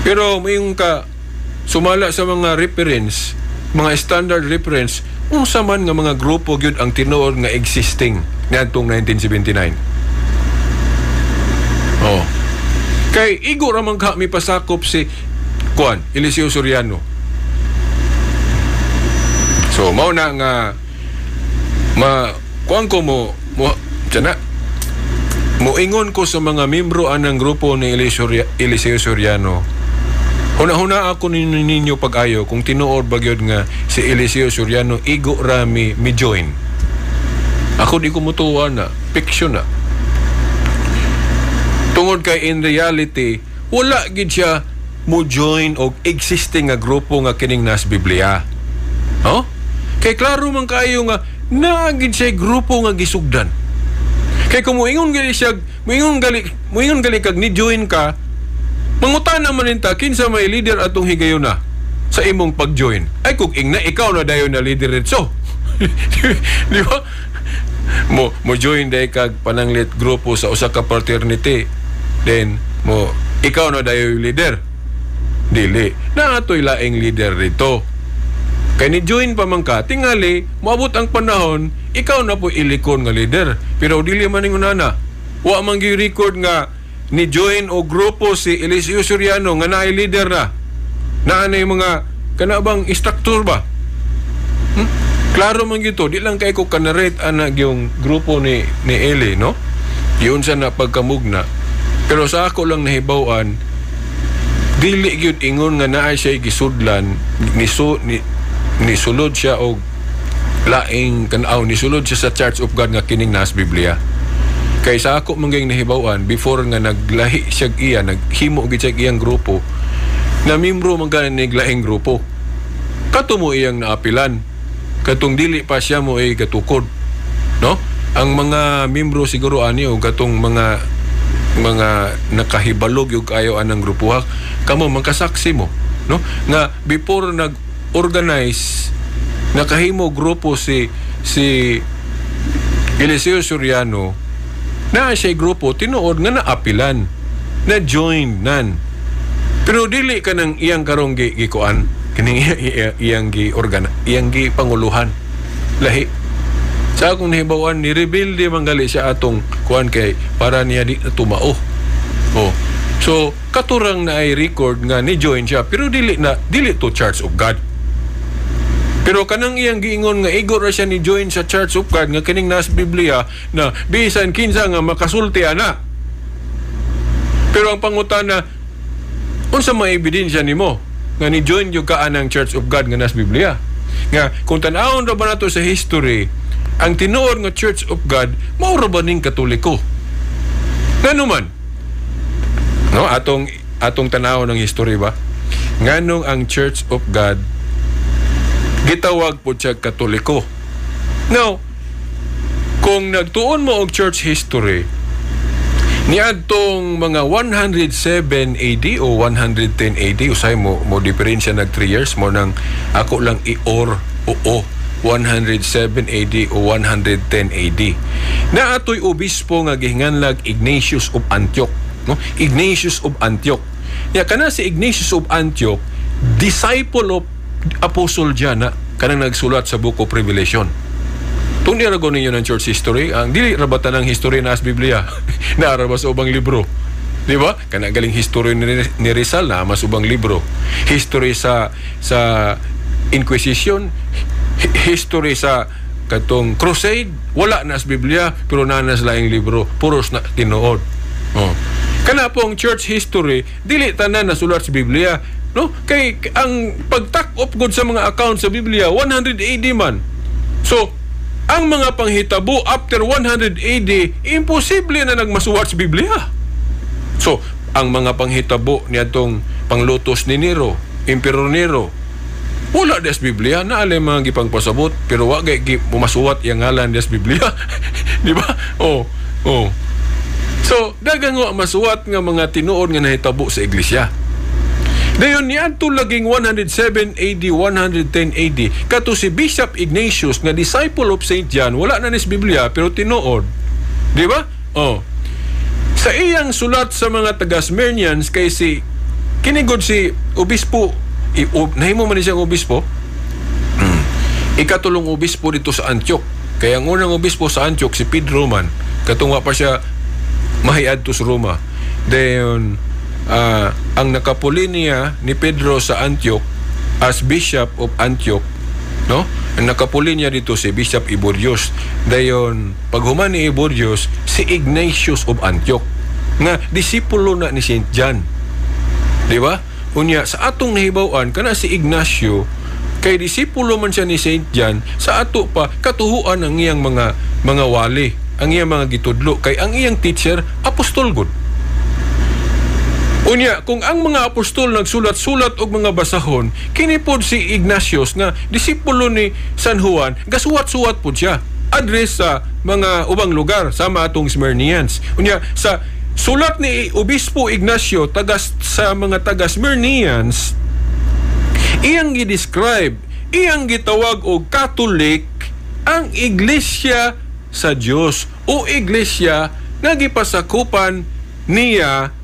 Pero may ka sumala sa mga reference, mga standard reference, unsa man nga mga grupo gyud ang tinuod nga existing niadtong 1979? Oh. Kay igo ra man ka mi pasakop si kuan Eliseo Soriano. So mao na nga ma kuan ko mo mo tiyan moingon ko sa mga membro anang grupo ni Eliseo Soriano. Huna-huna ako ninyo pag-ayo kung tinuod ba gyud nga si Eliseo Soriano igo rami mi join. Ako di ko mutuwa na, fiction na. Tungod kay in reality, wala gid siya mo join og existing nga grupo nga kining nas Biblia. Oh? Kay klaro man kaayo nga naa gid siya grupo nga gisugdan. Kay kung moingon gali siya, moingon gali kag ni join ka, mangutana man ta kinsa may leader atong higayuna sa imong pag-join. Ay kung ingna ikaw na dayon na leader so. Di ba? Mo mo join day kag pananglit grupo sa usa ka fraternity. Then mo ikaw na dayon yung leader. Dili. Naa to'y laing leader rito. Kay ni join pa man ka, tingali, moabot ang panahon, ikaw na po ilikon nga leader. Pero dili man ingon ana. Wa man gyud record nga ni join o grupo si Eliseo Soriano nga naay leader na. Naa na yung mga kana bang structure ba? Klaro man gyud to, di lang kay ko kanarate ana yung grupo ni Eli, no? Yun sa na pagkamugna. Pero sa ako lang nahibaw-an, dili gyud ingon nga naa siya gisudlan ni so, ni nisulod siya og laing kan-aw, nisulod siya sa Church of God nga kining nas Biblia. Kay sa ako man gyud nahibaw-an, before nga naglahi siya iya, naghimo gid siya iyang grupo, na membro man gani ni laing grupo, kato mo iyang naapilan katong dili pa siya mo ay gatukod, no? Ang mga membro siguro ani o katong mga nakahibalog yung kayo anang grupo ha, kamo magkasaksi mo, no, nga before nag-organize, nakahimo grupo si Eliseo Soriano, na siya grupo tinuod nga naapilan, na join nan, pero dili ka ng iyang karong gikuan kining iyang gi organa, iyang gi panguluhan, lahi. Sa akong nahibawan, ni rebelde man gali siya atong kuan kay para niya di na tumao. Oh, so katurang na ay record nga ni join siya, pero dili na, dili to Church of God. Pero kanang iyang giingon nga igo ra siya ni join sa Church of God nga kining nas Biblia na bisan kinsa nga makasulti ana. Pero ang pangutana, unsa may ebidensya nimo nga ni join gyud ka anang Church of God nga nas Biblia? Nga kung tan-awon ra ba nato sa history, ang tinuod nga Church of God mao ra ba ning Katoliko? Ngano man? No, atong tan-awon ng history ba? Nganong ang Church of God gitawag po siya Katoliko? Now, kung nagtuon mo og church history, niadtong mga 107 AD o 110 AD, usay mo mo diferensya nag 3 years mo nang ako lang i-or o 107 AD o 110 AD. Naatoy obispo nga gihinganlag Ignatius of Antioch, no? Ignatius of Antioch. Ya kana si Ignatius of Antioch, disciple of Apostle John na kanang nagsulat sa Book of Revelation. Tungod ra ninyo ng church history, ang dili ra ba tanang history na sa Biblia? Naa ra ba sa ubang libro? Di ba? Kana galing history ni Rizal na mas ubang libro. History sa Inquisition, history sa katong Crusade, wala na sa Biblia, pero naa na sa laing libro, puros na tinuod. Oh. Kana pong church history, dili tanan nasulat sa Biblia, no? Kay ang pagtak-op gud sa mga account sa Biblia 100 AD man. So, ang mga panghitabo after 100 AD, imposible na nagmasuwat sa Biblia. So, ang mga panghitabo niadtong panglutos ni Nero, Emperor Nero, wala des Biblia, naa lay mga gipangpasabot, pero wa gay masuwat yang ngalan des Biblia. Di ba? Oh. So, daghang wa masuwat nga mga tinuod nga nahitabo sa iglesia. Dayon niadto laging 107 AD, 110 AD, kato si Bishop Ignatius nga disciple of St. John, wala na nis Biblia pero tinuod. Di ba? Oh. Sa iyang sulat sa mga taga-Smyrnians kay si kinigod si obispo, nahimo man ni siyang obispo. Ikatulong obispo dito sa Antioch. Kaya ang unang obispo sa Antioch si Pedro man, katong wa pa siya mahiadto sa Roma. Then ang nakapuli niya ni Pedro sa Antioch as Bishop of Antioch, no? Ang nakapuli niya dito si Bishop Iborius. Dayon paghuman ni Iborius, si Ignatius of Antioch nga disipulo na ni St. John. Di ba? Unya sa atong nahibaw-an, kana si Ignacio kay disipulo man siya ni St. John, sa ato pa katuhuan ang iyang mga wali, ang iyang mga gitudlo, kay ang iyang teacher apostol gud. Unya, kung ang mga apostol nagsulat-sulat og mga basahon, kini pod si Ignatius nga disipulo ni San Juan, gasuwat-suwat pod siya address sa mga ubang lugar sama atong Smyrnians. Unya, sa sulat ni Obispo Ignacio tagas sa mga taga Smyrnians, iyang gi-describe, iyang gitawag og Catholic ang iglesia sa Dios o iglesia nga gipasakupan niya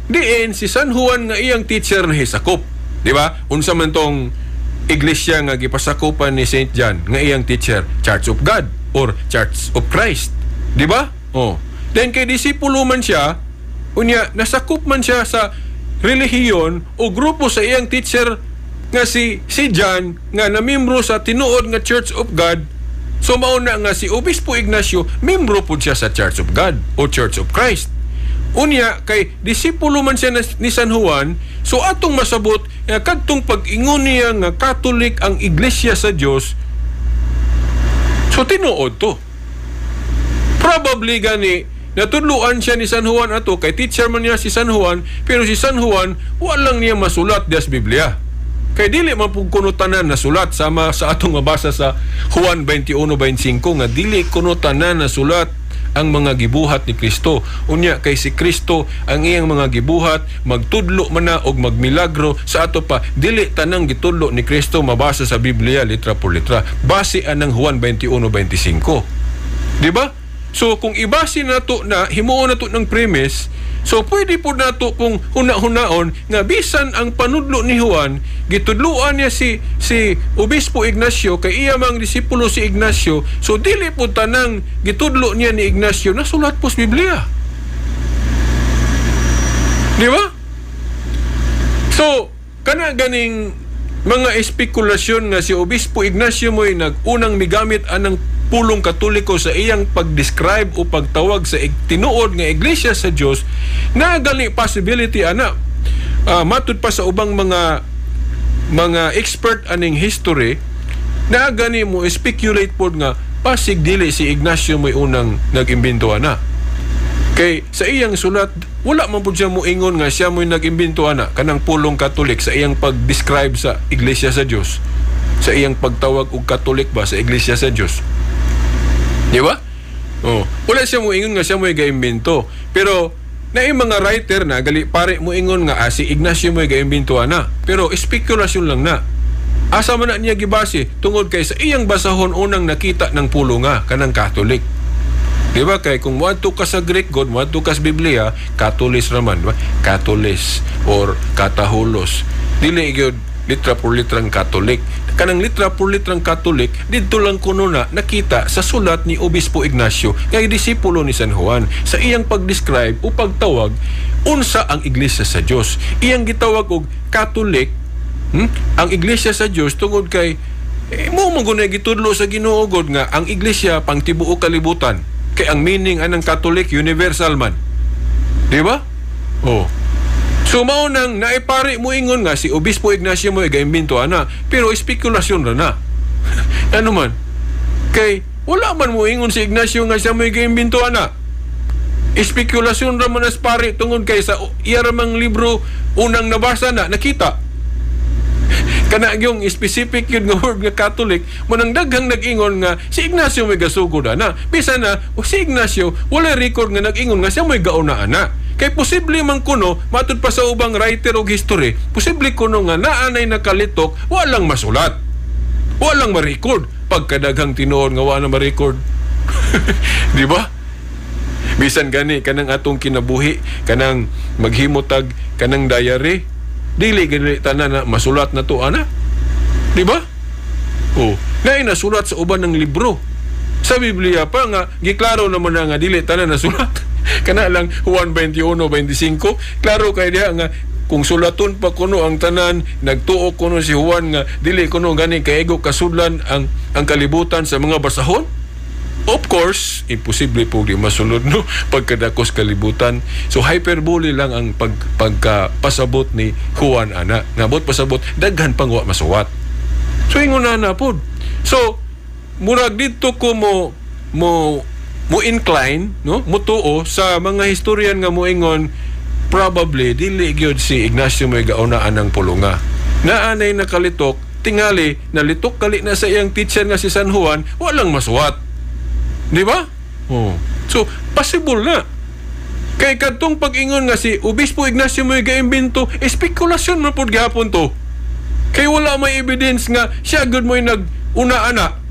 diin si San Juan nga iyang teacher na hisakop. Di ba? Unsa man tong iglesia nga gipasakupan ni St. John nga iyang teacher? Church of God or Church of Christ. Di ba? Oh. Then kay disipulo man siya, unya nasakop man siya sa relihiyon o grupo sa iyang teacher nga si John nga namembro sa tinuod nga Church of God. So mao na nga si Obispo Ignacio membro pud siya sa Church of God o Church of Christ. Unya kay disipulo man siya ni San Juan, so atong masabot nga kadtong pag-ingon niya nga Catholic ang iglesia sa Dios, so tinuod to. Probably gani natudluan siya ni San Juan ato kay teacher man niya si San Juan, pero si San Juan walang niya masulat dias Biblia. Kay dili man pud kuno tanan nasulat, sama sa atong mabasa sa Juan 21:25 nga dili kuno tanan nasulat ang mga gibuhat ni Kristo. Unya kay si Kristo ang iyang mga gibuhat magtudlo man na og magmilagro, sa ato pa dili tanang gitudlo ni Kristo mabasa sa Biblia litra por litra. Base anang Juan 21:25. Di ba? So kung ibase nato na himuon nato ng premise, so pwede po nato kung huna-hunaon nga bisan ang panudlo ni Juan, gitudloan niya si Obispo Ignacio kay iya mang disipulo si Ignacio, so dili po tanang gitudlo niya ni Ignacio nasulat po sa Biblia. Di ba? So kana ganing mga espekulasyon nga si Obispo Ignacio mo'y nag-unang migamit anang pulong Katoliko sa iyang pag-describe o pagtawag sa tinuod nga iglesia sa Dios, na gali possibility ana. Matud pa sa ubang mga expert aning history, na gani mo speculate pod nga pasig dili si Ignacio mo'y unang nag-imbento ana. Kay sa iyang sulat wala man pud siya moingon nga siya mo'y nag-imbento ana kanang pulong Katolik sa iyang pag-describe sa iglesia sa Dios, sa iyang pagtawag og Katolik ba sa iglesia sa Dios. Di ba? Oh, wala siya moingon nga siya mo'y gaimbento. Pero naay mga writer na gali pare moingon nga si Ignacio mo'y gaimbento ana. Pero spekulasyon lang na. Asa man na niya gibase tungod kay sa iyang basahon unang nakita ng pulo nga kanang Katolik. Di ba? Kay kung moadto ka sa Greek god, moadto ka sa Biblia, Katolis raman, di ba? Katolis or Katahulos. Dili gyud litra por litrang Katolik. Kanang litra por litrang Katolik, didto lang kuno na nakita sa sulat ni Obispo Ignacio nga disipulo ni San Juan sa iyang pag-describe o pagtawag unsa ang iglesia sa Dios. Iyang gitawag og Katolik Ang iglesia sa Dios tungod kay mo man gud gitudlo sa Ginoo gud nga ang iglesia pang tibuok kalibutan. Kay ang meaning anang Catholic, universal man. Di ba? Oh. So mao nang naipari mo ingon nga si Obispo Ignacio mo gaimbento ana, pero espekulasyon ra na. Ano man? Kay wala man mo ingon si Ignacio nga siya mo gaimbento ana. Espekulasyon ra man as pari tungod kay sa iya ra mang libro unang nabasa na nakita. Kana yung specific yun nga word nga Catholic mo nang daghang nag-ingon nga si Ignacio may gasugod ana. Bisan na o si Ignacio wala record nga nag-ingon nga siya may gauna ana. Kay posible man kuno matud pa sa ubang writer og history, posible kuno nga naanay nakalitok, walang masulat. Walang ma-record pagkadaghang tinuod nga wa na ma-record. Di ba? Bisan gani kanang atong kinabuhi, kanang maghimotag kanang diary, dili gani tanan na masulat na to ana. Di ba? Oh, naay nasulat sa uban ng libro. Sa Biblia pa nga giklaro naman na nga dili tanan nasulat. Kana lang Juan 21:25, klaro kay diha nga kung sulaton pa kuno ang tanan, nagtuo kuno si Juan nga dili kuno gani kaigo kasudlan ang kalibutan sa mga basahon. Of course, imposible po di masulod, no, pagkadakos kalibutan. So hyperbole lang ang pagkapasabot ni Juan ana. Ngabot pasabot daghan pang wa masuwat. So ingon na pod. So murag didto ko mo mo mo incline, no, mutuo sa mga historian nga moingon probably dili gyud si Ignacio mo'y gauna anang pulunga. Naanay nakalitok, tingali nalitok kali na sa iyang teacher nga si San Juan, walang masuwat. Di ba? Oh. So possible na. Kay kadtong pag-ingon nga si Obispo Ignacio mo'y gaimbento, espekulasyon man pud gihapon to. Kay wala may evidence nga siya gud mo'y nag-una ana.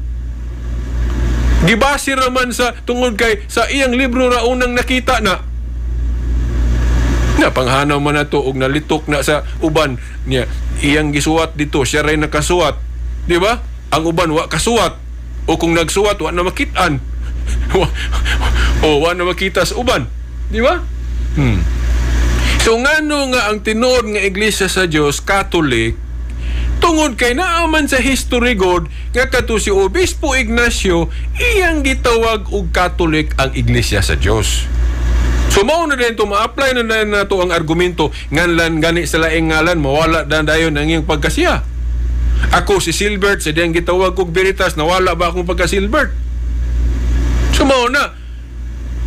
Gibase ra man sa tungod kay sa iyang libro ra unang nakita na. Na panghanaw man nato og nalitok na sa uban niya, iyang gisuwat dito, siya ray nakasuwat. Di ba? Ang uban wa kasuwat, o kung nagsuwat wa na makit-an. O wa na makita sa uban. Di ba? So ngano nga ang tinuod nga iglesia sa Dios Catholic, tungod kay naaman sa history god nga kato si Obispo Ignacio iyang gitawag og Catholic ang iglesia sa Dios. So mao na din to, ma-apply na din nato ang argumento nganlan gani sa laing ngalan mawala na dayon ang iyang pagkasiya. Ako si Silbert, sa diyang gitawag og Veritas, nawala ba akong pagka-Silbert? So mao na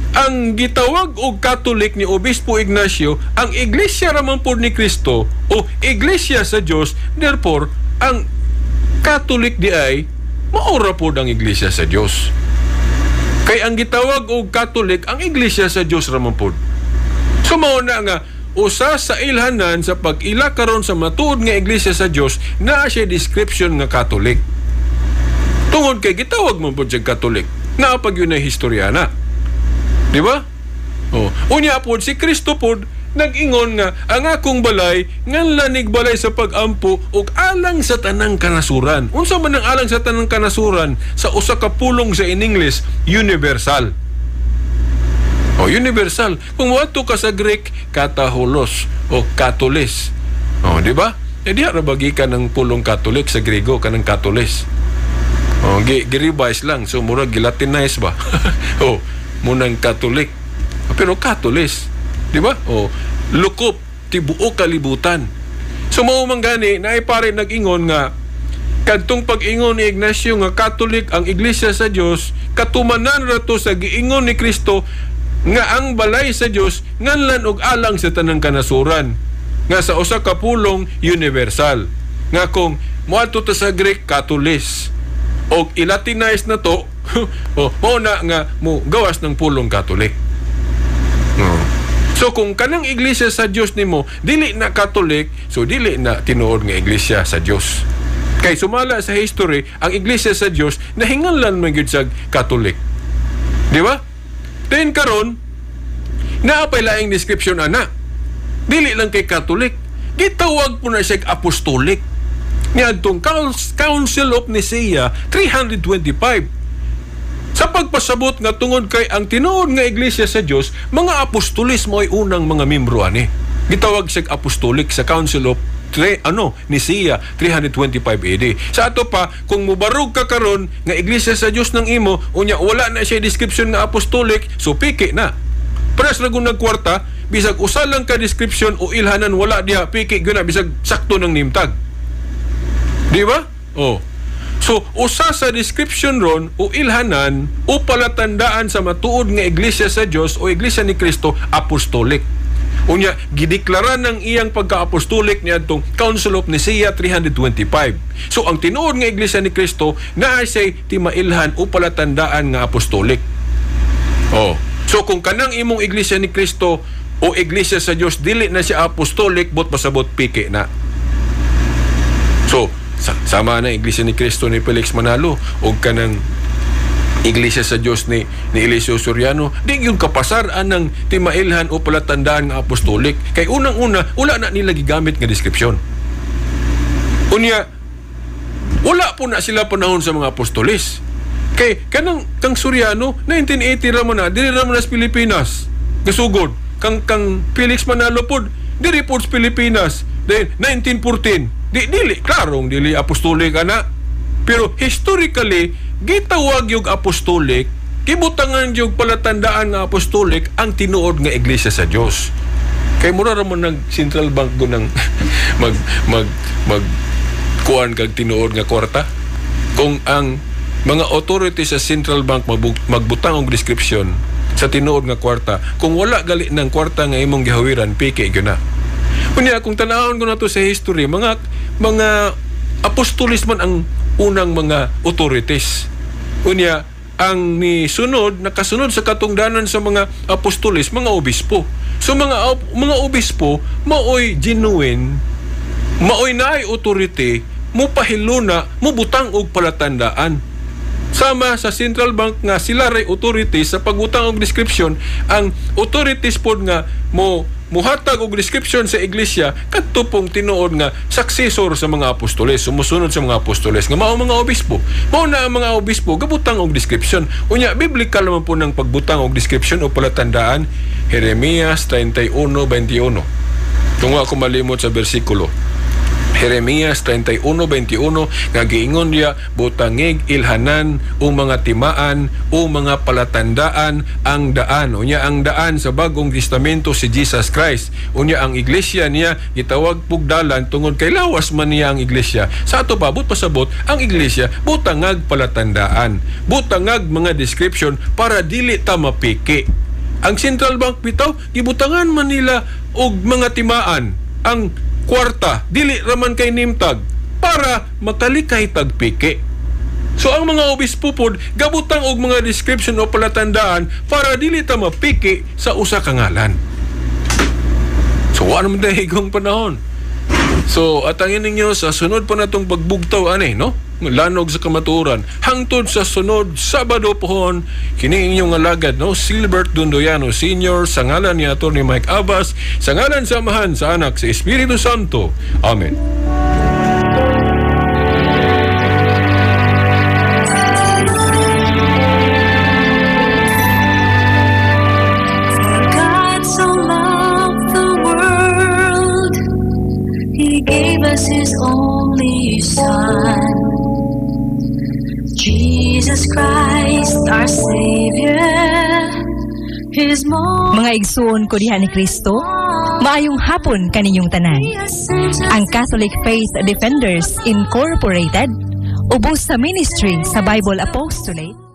ang gitawag og Catholic ni Obispo Ignacio ang iglesia ra man pod ni Kristo o iglesia sa Dios, therefore ang Catholic di ay maura pod ang iglesia sa Dios. Kay ang gitawag og Catholic ang iglesia sa Dios ra man pod. So mao na nga usa sa ilhanan sa pag-ila karon sa matuod nga iglesia sa Dios, naa siya description nga Catholic. Tungod kay gitawag man pod siya Catholic. Naa pag yun ay historia na. Di ba? Oh. Unya pod si Kristo pod nag-ingon nga ang akong balay nganlanig balay sa pag-ampo ug alang sa tanang kanasuran. Unsa man ang alang sa tanang kanasuran? Sa usa ka pulong sa in English, universal. O universal. Kung moadto ka sa Greek, kataholos o katolis. O di ba? E diha ra ba gikan ang pulong Catholic sa Grego kanang katolis. O gi-revise lang, so murag gilatinize ba? O munang Catholic. Pero katolis, di ba? O lukop tibuok kalibutan. So mao man gani naay pare nag-ingon nga kadtong pag-ingon ni Ignacio nga Catholic ang iglesia sa Dios, katumanan ra to sa giingon ni Kristo nga ang balay sa Dios nganlan og alang sa tanang kanasuran, nga sa usa ka pulong universal. Nga kung moadto ta sa Greek katolis og ilatinize na to, o mao na nga mo gawas ng pulong Catholic. So kung kanang iglesia sa Dios nimo dili na Catholic, so dili na tinuod nga iglesia sa Dios. Kay sumala sa history, ang iglesia sa Dios nahinganlan man gyud sa Catholic. Di ba? Then karon naa pay laing description ana. Dili lang kay Catholic, gitawag po na siya apostolic. Niadtong Council of Nicaea 325. Sa pagpasabot nga tungod kay ang tinuod nga iglesia sa Dios, mga apostolis mo ay unang mga membro ani. Gitawag siya apostolic sa Council of tre, ano, Nicaea 325 AD. Sa ato pa, kung mubarog ka karon nga Iglesia sa Dios ng imo, unya wala na siya description nga apostolic, so piki na. Paras ra nagkwarta, bisag usa lang ka description o ilhanan wala diha, piki gyud na bisag sakto ng name tag. Di ba? Oh. So, usa sa description ron o ilhanan o palatandaan sa matuod nga Iglesia sa Dios o Iglesia ni Kristo, apostolic. Unya, gideklara ng iyang pagka-apostolic niadtong Council of Nicaea 325. So, ang tinuod nga Iglesia ni Kristo naa siya'y timailhan o palatandaan nga apostolic. Oh. So, kung kanang imong Iglesia ni Kristo o Iglesia sa Dios dili na siya apostolic, bot pasabot piki na. So, sama na Iglesia ni Cristo ni Felix Manalo o kanang Iglesia sa Dios ni Eliseo Soriano, di yung kapasar anang timailhan o palatandaan nga apostolic. Kay unang-una, wala na nila gigamit nga description. Unya, wala po na sila panahon sa mga apostolis. Kay kanang kang Soriano, 1980 ra man na, diri ra man na sa Pilipinas. Gasugod. Kang Felix Manalo pod, diri pod sa Pilipinas. Then 1914, di dili klarong dili apostolic ana. Pero historically, gitawag yung apostolic, gibutangan yung palatandaan nga apostolic ang tinuod nga Iglesia sa Dios. Kay mura ra man nag Central Bank go nang mag mag mag kuan kag tinuod nga kwarta. Kung ang mga authority sa Central Bank magbutang og description sa tinuod nga kwarta, kung wala gali ng kwarta nga imong gihawiran, piki gyud na. Unya, kung tanawon ko na to sa history, mga apostolis man ang unang mga authorities. Unya, ang ni sunod, nakasunod sa katungdanan sa mga apostolis, mga obispo. So mga obispo, maoy genuine, maoy naay authority, mupahiluna, mubutang og palatandaan. Sama sa Central Bank nga sila ray authority sa pagbutang og description, ang authorities pod nga mo muhatag og description sa iglesia kadto pong tinuod nga successor sa mga apostoles, sumusunod sa mga apostoles nga mao mga obispo. Mao na ang mga obispo gabutang og description. Unya, biblical naman po ng pagbutang og description o palatandaan, Jeremias 31:21. Kung ako malimot sa bersikulo, Jeremias 31:21 nga giingon niya, butangig ilhanan o mga timaan o mga palatandaan ang daan. Unya, ang daan sa Bagong Testamento si Jesus Christ. Unya, ang iglesia niya gitawag pugdalan tungod kay lawas man niya ang iglesia. Sa ato pa, but pasabot ang iglesia butangag palatandaan, butangag mga description para dili ta mapiki. Ang Central Bank bitaw gibutangan man nila og mga timaan ang kwarta, dili raman kay nimtag para makalikay tagpiki. So ang mga obispo pod gabutang og mga description o palatandaan para dili ta mapiki sa usa ka ngalan. So wa naman dahigong panahon. So atangin ninyo sa sunod pa natong pagbugtaw ani, no? Lanog sa kamatuoran hangtod sa sunod Sabado pohon, kini inyong alagad, no, Silbert Dondoyano Senior, sa ngalan ni Atty. Mike Abbas, sa ngalan sa Amahan, sa Anak, sa Espiritu Santo. Amen. God so loved the world, He gave us His only Son, Jesus Christ, our Savior. His most Mga igsuon ko diha ni Kristo, maayong hapon kaninyong tanan. Ang Catholic Faith Defenders Incorporated, ubos sa ministry sa Bible Apostolate.